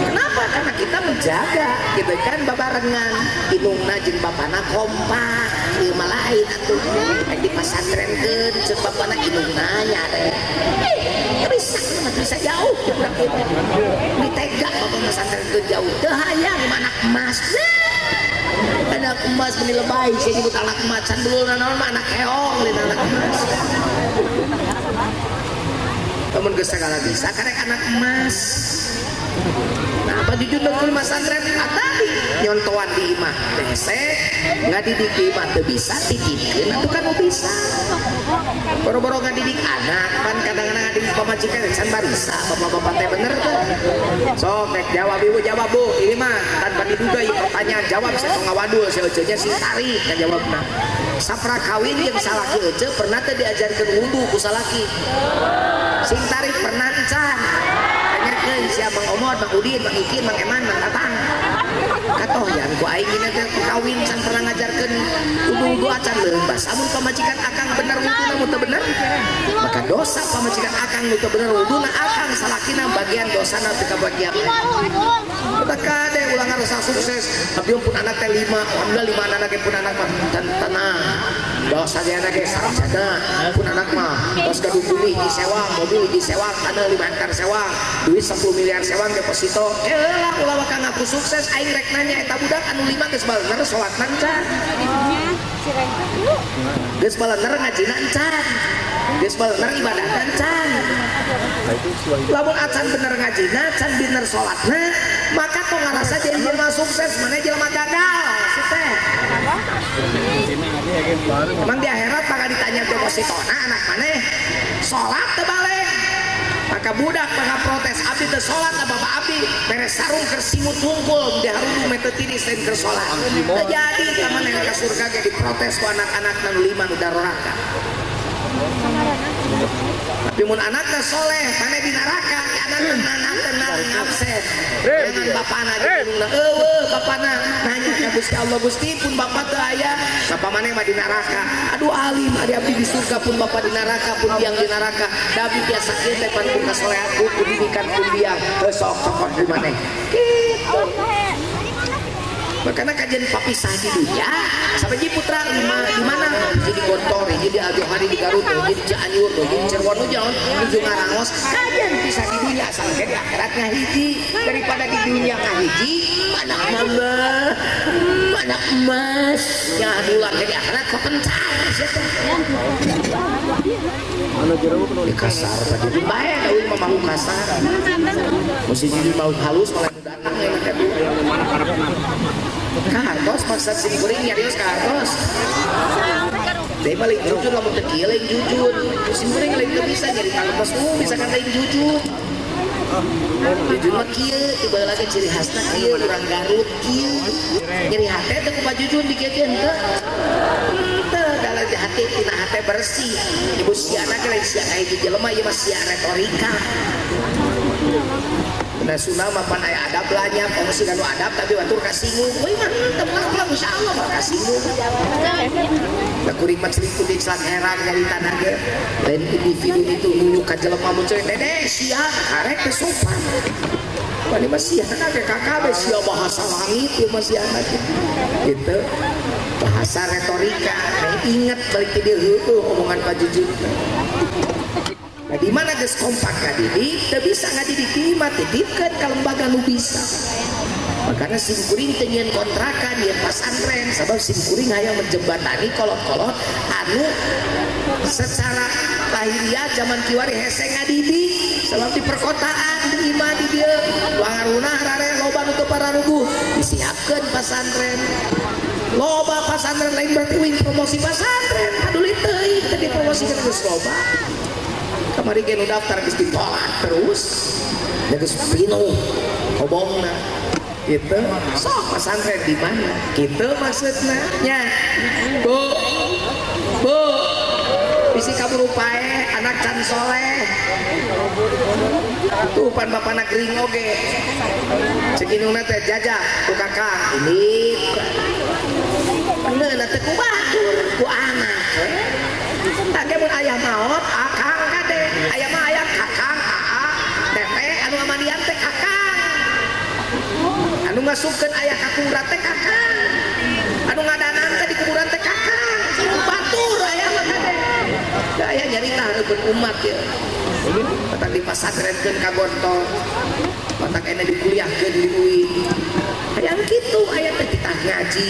Kenapa? Karena kita menjaga, gitu kan, babarengan. Indungna jeung bapana kompak, ieu mah lain atuh. Aing dipasantrenkeun ceuk bapana indungna nyare. Bisa, bisa jauh budak ieu. Ditega bapak pesantren jauh. Teu hayang anak emas. Anak emas meni lebay saya nyebut anak emas can dulurna naon mah anak keong lain anak emas. Lamun geus sagala bisa karek anak emas. Nah, apa jujur betul pesantren tadi nyontoan di imah hese ngadidik di imah teu bisa titipkeun atuh kan bisa. Boro-boro ngadidik anak pan kadang-kadang ngadidik pamajikan can barisa bapak-bapak teh bener teh. Sok rek jawab ibu jawab bu ini mah tanpa diduga ieu pertanyaan jawab saya tong ngawadul si euceunya sing tarik ka jawabna. Sapra kawin jeung salaki euceu pernah teh diajarkeun wudu ku salaki. Sing tarik pernah encan. Tanyakeun sia Mang Omot, Mang Udin, Mang Ikin, Mang Eman, Mang Tatang. Katoyan ku aing dina teh kawin can pernah ngajarkeun wudu acan leuh basa mun pamajikan akang bener wuduna mun teu bener maka dosa pamajikan akang nu teu bener wuduna akang salakina bagian dosana teu kabagian. Kita kade ulah ngarasa sukses abdi pun anak teh 5 alhamdulillah 5 anak ge pun anak mah tenang dosa ge anak ge sarjana pun anak mah tos gaduh bumi hiji sewang mobil hiji sewang tanah 5 hektar sewang duit 10 miliar sewang deposito lah ulah waka ngaku sukses aing rek nanya eta budak anu 5 geus balener salatna encan geus balener ngajina encan geus balener ibadahna encan lamun acan bener ngajina acan bener salatna maka tong ngarasa jadi jelema sukses mana jelema gagal si teh. Emang di akhirat bakal ditanya depositona anak maneh salat teu balik. Maka budak bakal protes abdi teu salat bapak abdi beres sarung keur simut wungkul di harudung meh teu tiris lain keur salat. Teu jadi ka maneh ka surga ge diprotes ku anak-anak nu 5 nu daroraka. Tapi mun anakna soleh maneh di neraka anakna tenang absen. Jangan bapana jeung eueuh bapana nanya ka Gusti Allah Gusti pun bapak teu aya bapak maneh mah di neraka. Aduh alim ari abdi di surga pun bapak di neraka pun biang di neraka. Da abdi biasa kieu teh pan ku kasolehan ku didikan pun biang heuh sok cokot di maneh. Kitu. Makanya kajian papisah di dunia sampai jadi putra lima di mana hiji di Gontor, hiji di Aljohari di Garut, hiji di Cianjur, hiji di Cirebon, nuju Ngarangos. Kajian pisah di dunia asal di akhirat ngahiji daripada di dunia ngahiji anak mama, anak emas ya adulah di akhirat kepencar siapa? Di kasar tadi bae euy mah mau kasar. Mesti jadi mau halus malah datang ya teh. Kahartos maksud sim kuring nyarios kahartos. Deui mah lain jujur lamun teu kieu lain jujur. Sim kuring lain teu bisa nyari kalepos bisa kan lain jujur. Jujur mah kieu tiba lagi ciri khasna kieu urang Garut kieu. Nyeri hate teu ku Jujun dikieukeun teu. Teu dalam hati tina hate bersih. Ibu siana ge lain sia ka hiji jelema ieu mah sia retorika. Nah sunah mah pan aya adab lanya, kongsi kanu adab tapi batur kasinggung. Euy mah teu ulah insyaallah mah kasinggung. Da kuring mah celingkuh di celang herang nyaritana ge. Lain individu itu nunjuk ka jelema mun ceuk dede sia karek teh sopan. Pan mah sia ge KKB sia bahasa langit ieu mah sia ge. Gitu. Bahasa retorika. Nah, inget balik ti dieu heueuh omongan Pak Jujun. Nah, di mana geus kompak ngadidik, teu bisa ngadidik di imah titipkeun ka lembaga nu bisa. Makanya sim kuring teu nyieun kontrakan, nyieun pasantren, sabab sim kuring hayang menjembatani kolot-kolot anu secara lahiriah zaman kiwari hese ngadidik, sabab di perkotaan di imah di dieu wangarunah rare loba nu teu pararuguh, disiapkeun pasantren. Loba pasantren lain berarti wing promosi pasantren, paduli teuing teu dipromosikeun geus loba. Kamari ge nu daftar geus ditolak terus da geus pinuh kobongna gitu. Sok pasantren di mana kitu maksudna nya. Bu bu bisi kaburu paeh anak can soleh tuh pan bapana gering oge cek indungna teh jajak ku kakang ini bener teh ku batur ku anak we tah ge mun ayah maot akang kade ayah mah ayah kakang aa teteh anu amandian teh kakang anu ngasupkeun ayah ka kuburan teh kakang anu ngadanan teh di kuburan teh kakang batur ayah mah kade da ayah nyarita hareupeun umat ya patang dipasantrenkeun ka Gontor patang ena dikuliahkeun di UI hayang kitu aya teh titah ngaji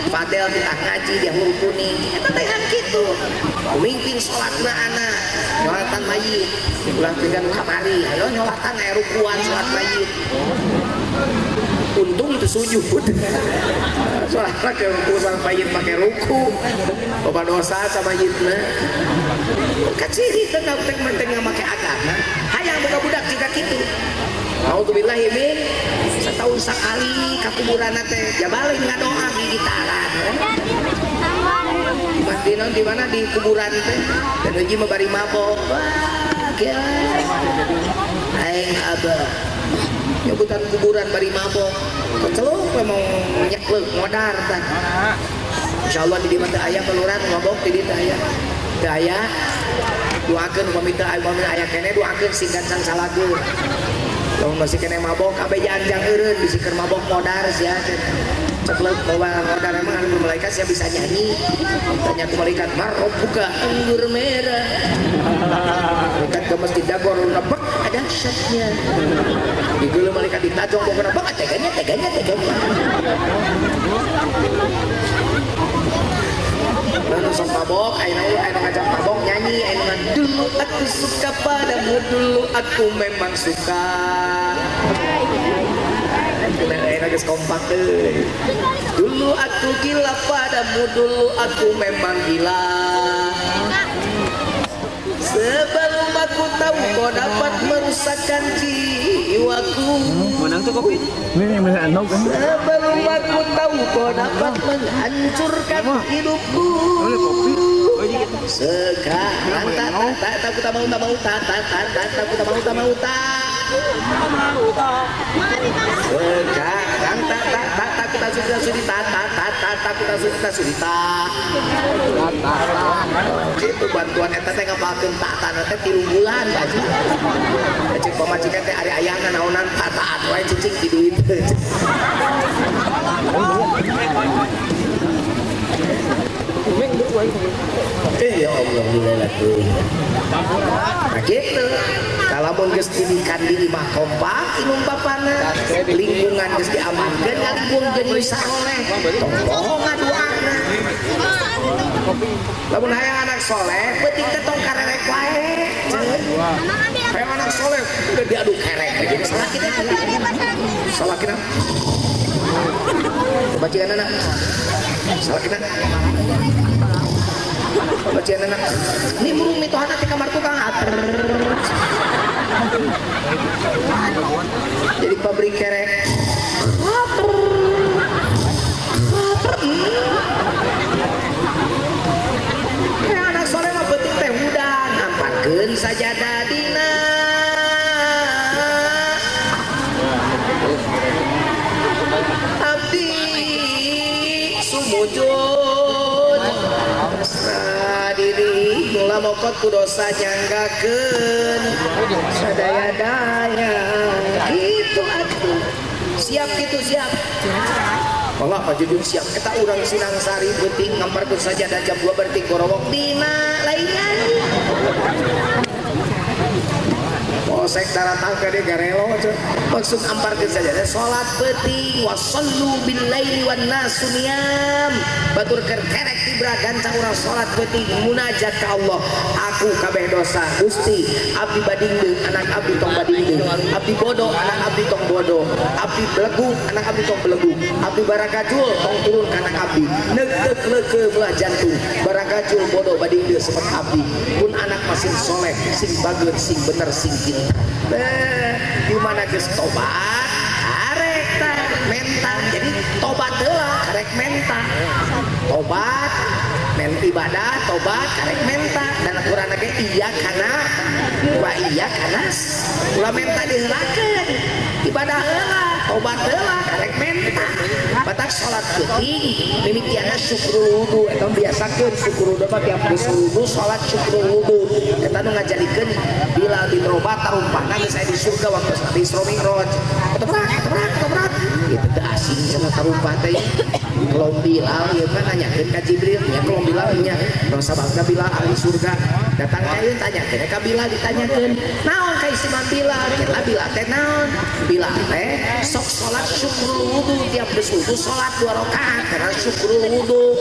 Fadel titah ngaji dia huruf kuning eta teh hayang kitu mimpin salatna anak nyolatan mayit ulah tinggal kamari ayo nyolatan aya rukuan salat mayit untung itu sujud salat ke ruku salat mayit make ruku loba dosa sama mayitna kaciri teh teh teh make agama hayang boga budak jiga kitu. Auzubillahi min setahun sekali ka kuburan teh jabalik ngadoa gigitaran. Di di mana di kuburan teh dan hiji mah bari mabok. Wah, aing abah nyebutan kuburan bari mabok. Keceluk we mau nyeklek modar tah. Insyaallah di dieu mah teu aya peluran mabok di dieu teu aya. Teu aya doakeun upami teu aya keneh doakeun sing gancang salageun. Lamun masih kene mabok kabeh janjang eureun bisi keur mabok modar sia ceklek bawa modar emang anu malaikat sia bisa nyanyi tanya ku malaikat marabbuka anggur merah malaikat ke masjid Dagor nebek ada syatnya digeuleuh malaikat ditajong boga nebek teganya teganya teganya lalu sok mabok ayeuna ayeuna ngajak mabok nyanyi ayeuna dulu aku suka padamu dulu aku memang suka. Ayeuna geus kompak euy. Dulu aku gila padamu dulu aku memang gila. Sebelum aku tahu kau dapat merusakkan jiwaku. Menang tuh kopi. Sebelum aku tahu kau dapat menghancurkan hidupku. Sekarang tak tak tak tak mau tak mau tak tak tak tak tak tak mau tak mau tak. Sekarang tak tak tak tak tak sudah sudah tak tak tak tak tak tak sudah sudah tak. Itu bantuan eta teh ngapalkeun tak tak teh 3 bulan Pak Haji. Cek pamajikan teh ari ayahna naonan tak taat wae cicing di duit. Ya Allah lila teuing. Nah kitu. Kalamun geus didikan di imah kompak indung bapana, lingkungan geus diamankeun ngalingkung jeung nu saroleh. Tong poho ngaduana. Lamun hayang anak soleh, peuting teh tong karerek wae. Hayang anak soleh udah diadu kerek aja. Salah kita salah kita. Bacaan anak. Salah kita. Bacaan anak. Ini murung mitohana di kamar tukang ater. Jadi pabrik kerek. Ater. Ater. Kayak anak soleh mah peuting teh hudan, amparkeun sajadah dina. Abdi sumujud pasrah diri mula mokot ku dosa nyanggakeun sadaya-daya gitu atuh. Siap gitu siap. Allah Pak Jujun siap. Kita urang Sinangsari peuting ngamparkeun sajadah jam 2 berarti gorowok dina lainnya. Polsek daratang ka dieu garelo maksud amparkeun sajadah salat peuting wasallu bil laili wan nasu niyam. Batur keur kerek tibra gancang urang salat peuting munajat ka Allah. Aku kabeh dosa Gusti, abdi badingdeung anak abdi tong badingdeung, abdi bodoh anak abdi tong bodoh, abdi belegu anak abdi tong belegu, abdi barakajul tong turun ka anak abdi, neuk leukeut belah jantung, barakajul bodoh badingdeung semet abdi, pun anak masih soleh, sing bageut, sing bener, sing pintar. Di mana geus tobat karek tah menta. Jadi tobat heula karek menta. Tobat men ibadah tobat karek menta dan Quran ge iya kana wa iya kanas ulah menta diheulakeun ibadah heula tobat heula karek menta. Batak salat peuting mimitiana syukrul wudu eta biasakeun syukrul wudu mah tiap geus wudu salat syukrul wudu eta nu ngajalikeun Bilal bin Rabah tarumpahna geus aya di surga waktu di Isra Mi'raj. Ketoprak ketoprak ketoprak itu teu asing cenah tarumpah teh. Kelom Bilal ieu mah nanyakeun ka Jibril nya kelom Bilal nya tong sababna Bilal ahli surga datang ka ieu tanyakeun ka Bilal ditanyakeun naon ka istimewa Bilal kita Bilal teh naon Bilal teh sok salat syukrul wudu tiap geus wudu salat 2 rakaat karena syukrul wudu.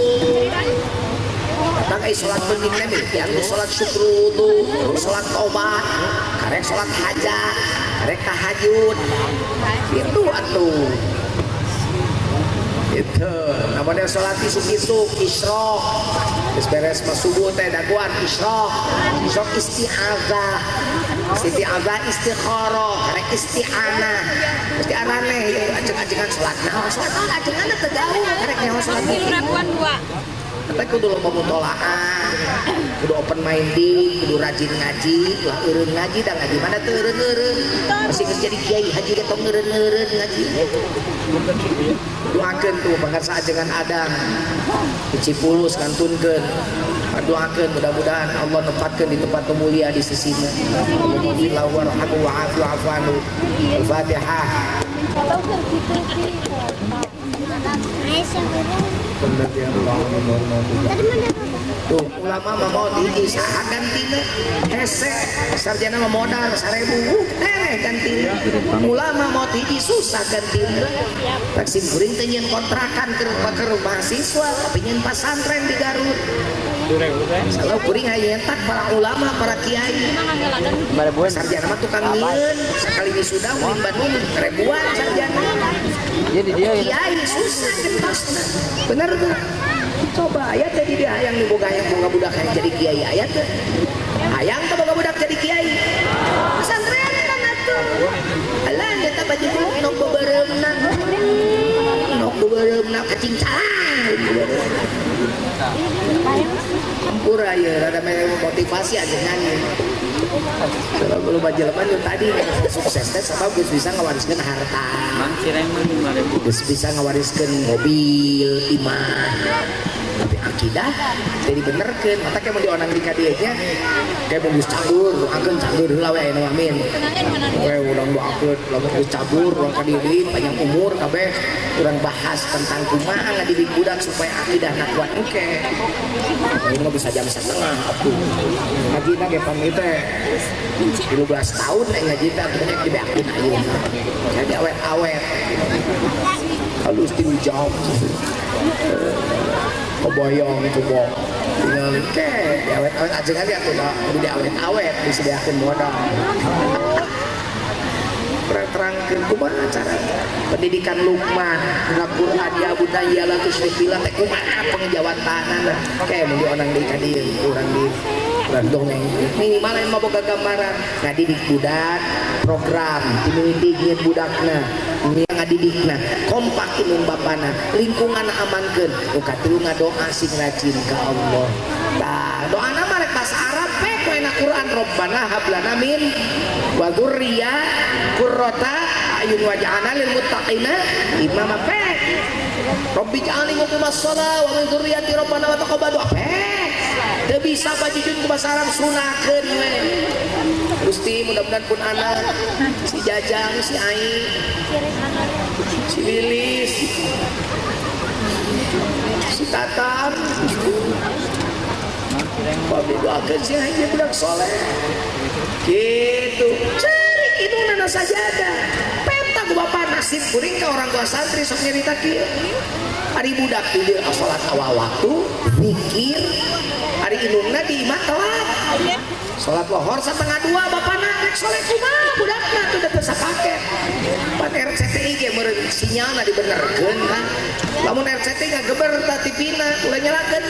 Datang ai salat penting teh mimitian salat syukrul wudu salat tobat karek salat hajat karek tahajud kitu atuh. Itu namanya sholat isuk-isuk isyraq geus beres mah subuh teh daguan isyraq isyraq isti'adzah isti'adzah istikharah karek isti'anah mesti araneh ieu ajeng-ajengan salat naon salat naon ajenganna teu gaul karek nyaho salat rabuan dua. Tapi kudu loba mutolaah, kudu open minded, kudu rajin ngaji, ulah eureun ngaji da ngaji mana teu eureun-eureun. Masih geus jadi kiai haji ge tong eureun-eureun ngaji. Doakeun tuh pangarsa ajengan Adam di Cipulus kantunkeun. Doakeun mudah-mudahan Allah nempatkeun di tempat mulia di sisinya. Allahumma warhamhu wa'afu wa'fu anhu. Al-Fatihah. Tuh ulama mah mau di saha gantina hese sarjana mah modal 1000 tereh gantina ulama mau di susah gantina taksim kuring teh nyeun kontrakan keur mahasiswa tapi nyeun pasantren di Garut. Salah kuring aya nyentak para ulama para kiai sarjana mah tukang nyieun sakali wisuda ulin Bandung ribuan sarjana. Jadi dia kiai susah gentosna. Bener tuh. Coba aya teh di dia hayang boga hayang boga budak hayang jadi kiai aya teh. Hayang teh boga budak jadi kiai. Pesantren kan atuh. Alah eta baju nok bebereumna. Nok bebereumna kacingcalang. Hampura ieu rada motivasi ajengan. Kalau jelema nu tadi sukses teh sabab geus bisa ngawariskeun harta. Geus bisa ngawariskeun mobil, imah. Tapi akidah jadi benerkeun mata kayak mau dionang di ka dieu nya kayak mau geus cagur doakeun cagur heula we aya nu amin. We urang doakeun lamun geus cagur urang ka dieu deui panjang umur kabeh urang bahas tentang kumaha ngadidik budak supaya akidahna kuat engke. Ini mah bisa jam setengah atuh. Ngajina ge pan ieu teh 13 tahun ngaji teh atuh nya dibeakeun ayeuna. Jadi awet-awet. Halus 3 jam. Kebayang coba tinggal ke awet-awet ajengan ya tuh kudu diawet-awet disediakeun modal. Terangkeun kumaha cara pendidikan Luqman dina Quran ya bunayya la tusyrik billah teh kumaha pengejawantahanana ke mun dionang deui ka dieu urang di urang dongeng minimal lain mah boga gambaran ngadidik budak program timimiti nyieun budakna ngadidikna kompak indung bapana lingkungan amankeun nu katilu ngadoa sing rajin ka Allah. Tah doana mah rek bahasa Arab we ku enak Quran Rabbana hab lana min wa dzurriyyah qurrata a'yun waj'alna lil muttaqina imama pe. Rabbi ij'alni muqimas shalah wa min dzurriyyati rabbana wa taqabbal du'a pe. Teu bisa bajujun ku bahasa Arab sunakeun we. Gusti mudah-mudahan pun anak si Jajang, si Ai, si Lilis, si Tatam, Bapak doakan si Ai jadi budak soleh. Gitu. Cerik itu nana sajadah. Penta ku bapak nasib kuring ka orang tua santri sok nyerita kieu. Ari budak di dieu salat awal waktu, zikir, ari indungna di imah telat. Salat lohor 1:30 bapana rek soleh kumaha budakna tuh teu sapaket. Pan RCTI ge meureun sinyalna dibenerkeun kan. Lamun RCTI ngageber ta TV-na ulah nyalakeun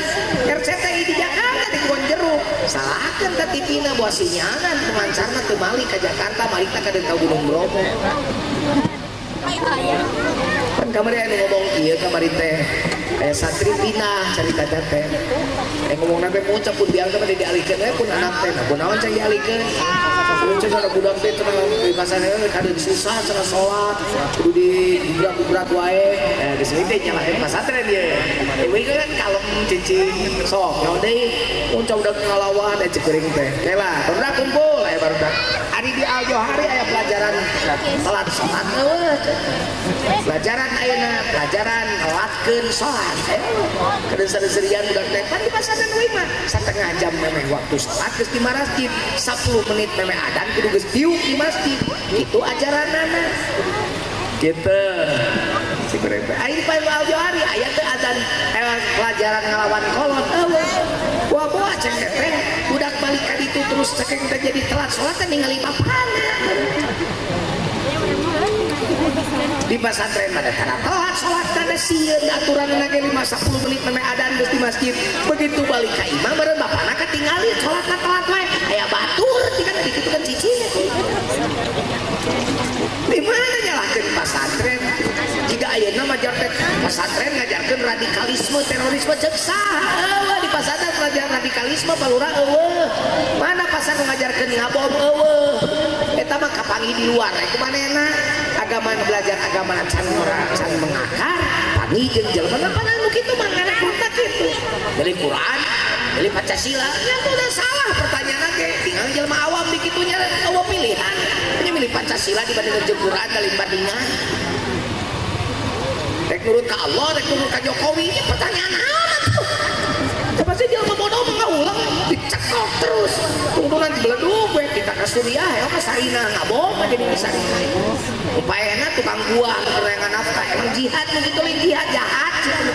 RCTI di Jakarta di Kebon Jeruk. Salahkeun ta TV-na boa sinyalna pemancarna teu malik ka Jakarta, malikna ka deung ka Gunung Bromo. Pan kamari anu ngomong ieu kamari teh aya santri pindah carita teh. Ngomongna teh muncul pun biang teh dialihkeun we pun anak teh. Nah, kunaon cai dialihkeun? Muncul sana budak teh cenah di pasar kadeun susah cenah salat, kudu digubrak-gubrak wae. Nah, geus teh nyalahin pasantren ieu. Ieu kan kalem cicing sok naon deui muncul budak ngalawan cek kuring teh. Kela, barudak kumpul aya barudak. Ari di Al Johari aya pelajaran salat salat eueuh. Pelajaran ayeuna pelajaran ngelatkeun salat. Kedeun seureurian budak teh pan di pasantren we mah satengah jam memeh waktu salat geus di masjid, 10 menit memeh adan kudu geus diuk di masjid. Kitu ajaranana. Gitu. Si kuring teh ari di Al Johari aya teh adan pelajaran ngalawan kolot eueuh. Buah-buah ceng teh budak balik ka ditu terus cekeng teh jadi telat salat teh ningali bapana. Di pesantren mah tara telat salat teh sieun aturanna ge 5-10 menit memeh adan geus di masjid. Begitu balik ka imah meureun bapana katingali salatna telat wae. Aya batur tinggal dikitukeun cicing. Di mana nyalahkeun pesantren? Jika ayeuna mah jar teh pesantren ngajarkeun radikalisme, terorisme ceuk saha eueuh di pesantren pelajaran radikalisme palura eueuh. Mana pasantren ngajarkeun ngabom eueuh. Eta mah kapanggih di luar ku manehna. Agama belajar agama can can mengakar, panggih jeung jelema pan anu kitu mah ngarekrutna kitu. Dari Quran, dari Pancasila, ya itu udah salah pertanyaan ge. Tinggal jelema awam di kitunya eueuh pilihan. Nya milih Pancasila dibandingkeun jeung Quran dalim bandingan. Rek nurut ka Allah, rek nurut ka Jokowi, ya pertanyaan amat tuh. Pasti jelema bodoh mah ngaulang dicekok terus. Tungtungan dibeledug we kita ka Suriah, ya ka Sarinah ngabom aja di Sarinah. Upayana tukang buah neangan nafkah, emang jihad nu kitu lain jihad jahat gitu.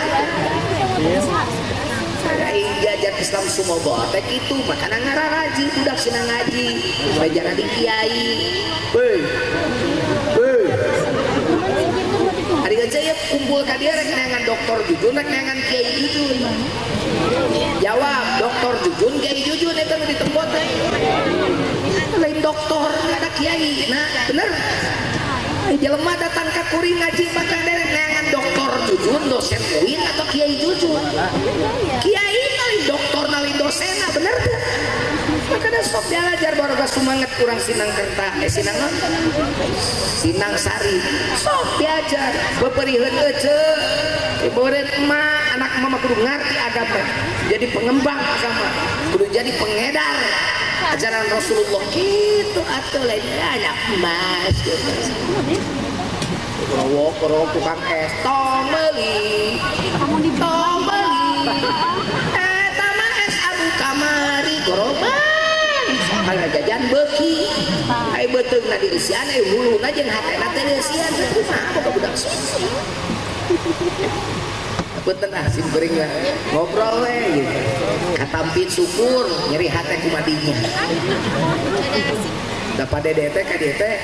Saya diajar Islam Sumobo teh kitu makana ngararaji budak sina ngaji, supaya jangan di kiai. Heuy. Heuy. Ari aja ya kumpul ka dia rek neangan doktor Jujun rek neangan kiai Jujun. Jawab doktor Jujun kiai Jujun eta nu ditempot teh. Lain doktor nggak ada kiai. Nah, bener. Jelema datang ka kuring ngaji maka derek neangan doktor Jujun dosen UIN atau kiai Jujun. Kiai lain doktor lain dosen, bener teh. Makanya sok diajar baroga sumanget kurang Sinang Kerta, Sinang Sinang Sari. Sok diajar beperiheun ece. Beureun emak, anak emak kudu ngarti agama, jadi pengembang agama, kudu jadi pengedar ajaran Rasulullah gitu atuh lain anak emas gitu. Kerowok tukang es tong meuli, tong meuli, eta mah es abu kamari goroban, kalau jajan beuki, ai beuteungna dieusian, ai huluna jeung hatena teh dieusian, kumaha boga budak susah. Punten ah sim kuring lah ngobrol we gitu. Katampit syukur nyeri hate kumadinya. Da pa dede teh ka dieu teh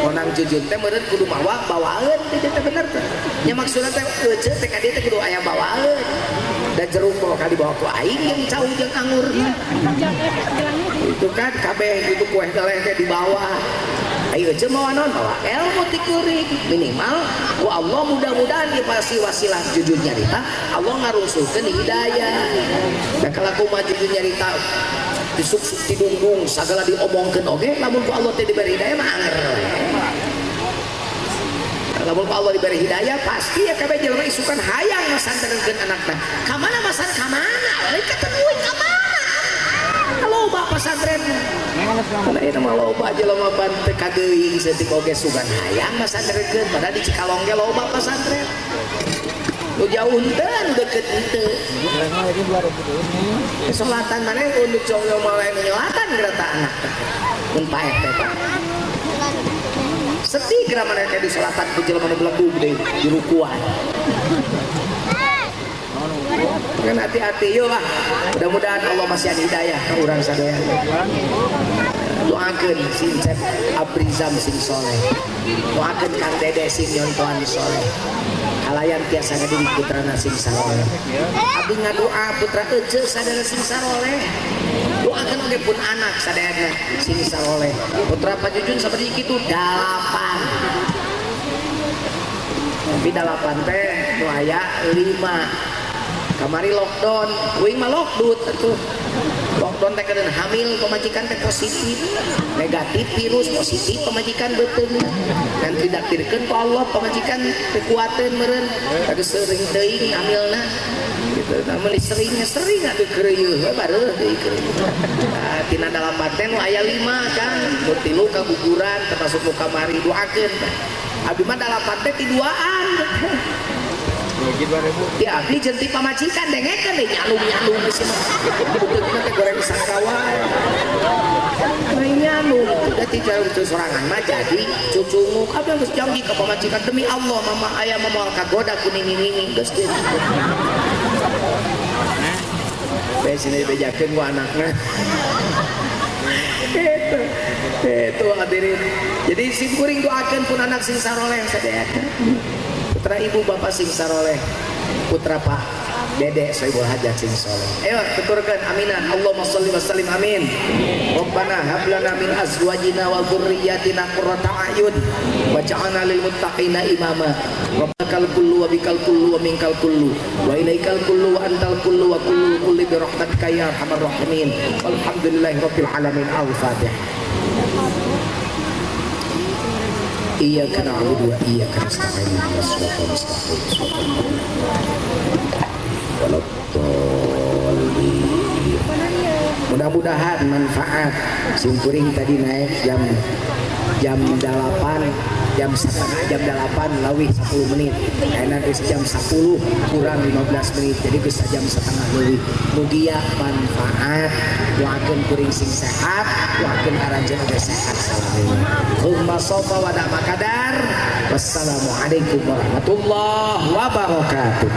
konang jujun teh meureun kudu mawa bawaeun teh teh bener teh. Nya maksudna teh euceu teh ka dieu teh kudu aya bawaeun. Da jeruk bawa ka dibawa ku aing jeung cau jeung anggur. Itu kan kabeh itu kue teleh teh dibawa. Ayo aja mawa non bawa ilmu ti kuring minimal ku Allah mudah-mudahan ieu pasti wasilah jujur nyarita Allah ngarungsulkeun hidayah. Da kalaku mah jujur nyarita disuk-suk tidunggung sagala diomongkeun oge lamun ku Allah teh diberi hidayah mah anger. Lamun ku Allah diberi hidayah pasti ya kabeh jelema isukan hayang masantrenkeun anakna. Ka mana masan ka mana? Lain katemuin ka mana? Loba pesantren. Karena ini mah loba jelema pan teu kageuing saeutik oge sugan hayang masantrenkeun padahal di Cikalong ge loba pesantren. Nu jauh henteu nu deukeut henteu. Salatan maneh untuk cowok mah lain nyolatan geura ta anak. Mun paeh teh Pak. Sedih geura maneh teh di salatan ku jelema nu belegug deui di rukuan. Kan hati-hati yuk lah. Mudah-mudahan Allah masih ada hidayah ke urang sadaya. Doakeun sing Cep Abrizam sing soleh. Doakeun Kang Dede sing nyontohan soleh. Kalayan tiasa ngadidik putrana sing saroleh. Abdi ngadoa putra ece sadaya sing saroleh. Doakeun oge pun anak sadayana sing saroleh. Putra Pajujun saperti kitu 8. Tapi 8 teh nu aya 5. Kamari lockdown, uing mah lockdown atuh. Lockdown teh keun hamil pamajikan teh positif, negatif virus positif pamajikan beuteung. Dan didaktirkeun ku Allah pamajikan teu kuateun meureun, geus seuring teuing hamilna. Gitu, namun sering atuh keureuh we bareuh deui keureuh. Nah, tina 8 teh nu aya 5 kan, nu 3 kaguguran termasuk nu kamari doakeun. Abdi mah 8 teh ti duaan. Ya abdi jeung ti pamajikan dengekeun deui nyalung-nyalung geus mah. Buteukna teh goreng sakawa. Nyalung da ti cucu sorangan mah jadi cucunguk. Abdi geus janji ka pamajikan demi Allah mama aya mah moal kagoda ku nini-nini geus kitu. Bae sini dibejakeun ku anakna. Itu hadirin. Jadi sim kuring doakeun pun anak sing saroleh sadayana. Putra ibu bapak sing saroleh, putra pak Dede Sohibul Hajat sing soleh. Ayo tuturkan aminan. Allahumma sholli wa sallim amin. Rabbana hab lana min azwajina wa dzurriyyatina qurrata a'yun waj'alna lil muttaqina imama. Rabbakal kullu wa bikal kullu wa minkal kullu wa ilaikal kullu wa antal kullu wa kullu kulli bi rahmatika ya arhamar rahimin. Walhamdulillahi rabbil alamin. Al-Fatihah. Iyyaka na'budu wa iyyaka nasta'in. Ihdinas siratal mustaqim. Mudah-mudahan manfaat. Simkuring tadi naik jam 8, jam setengah jam 8 lewih 10 menit. Enak geus jam 10 kurang 15 menit. Jadi geus jam setengah leuwih. Mugia manfaat. Doakeun kuring sing sehat, doakeun aranjeun oge sehat salami. Khumma sofa wa da'ma kadar. Wassalamualaikum warahmatullahi wabarakatuh.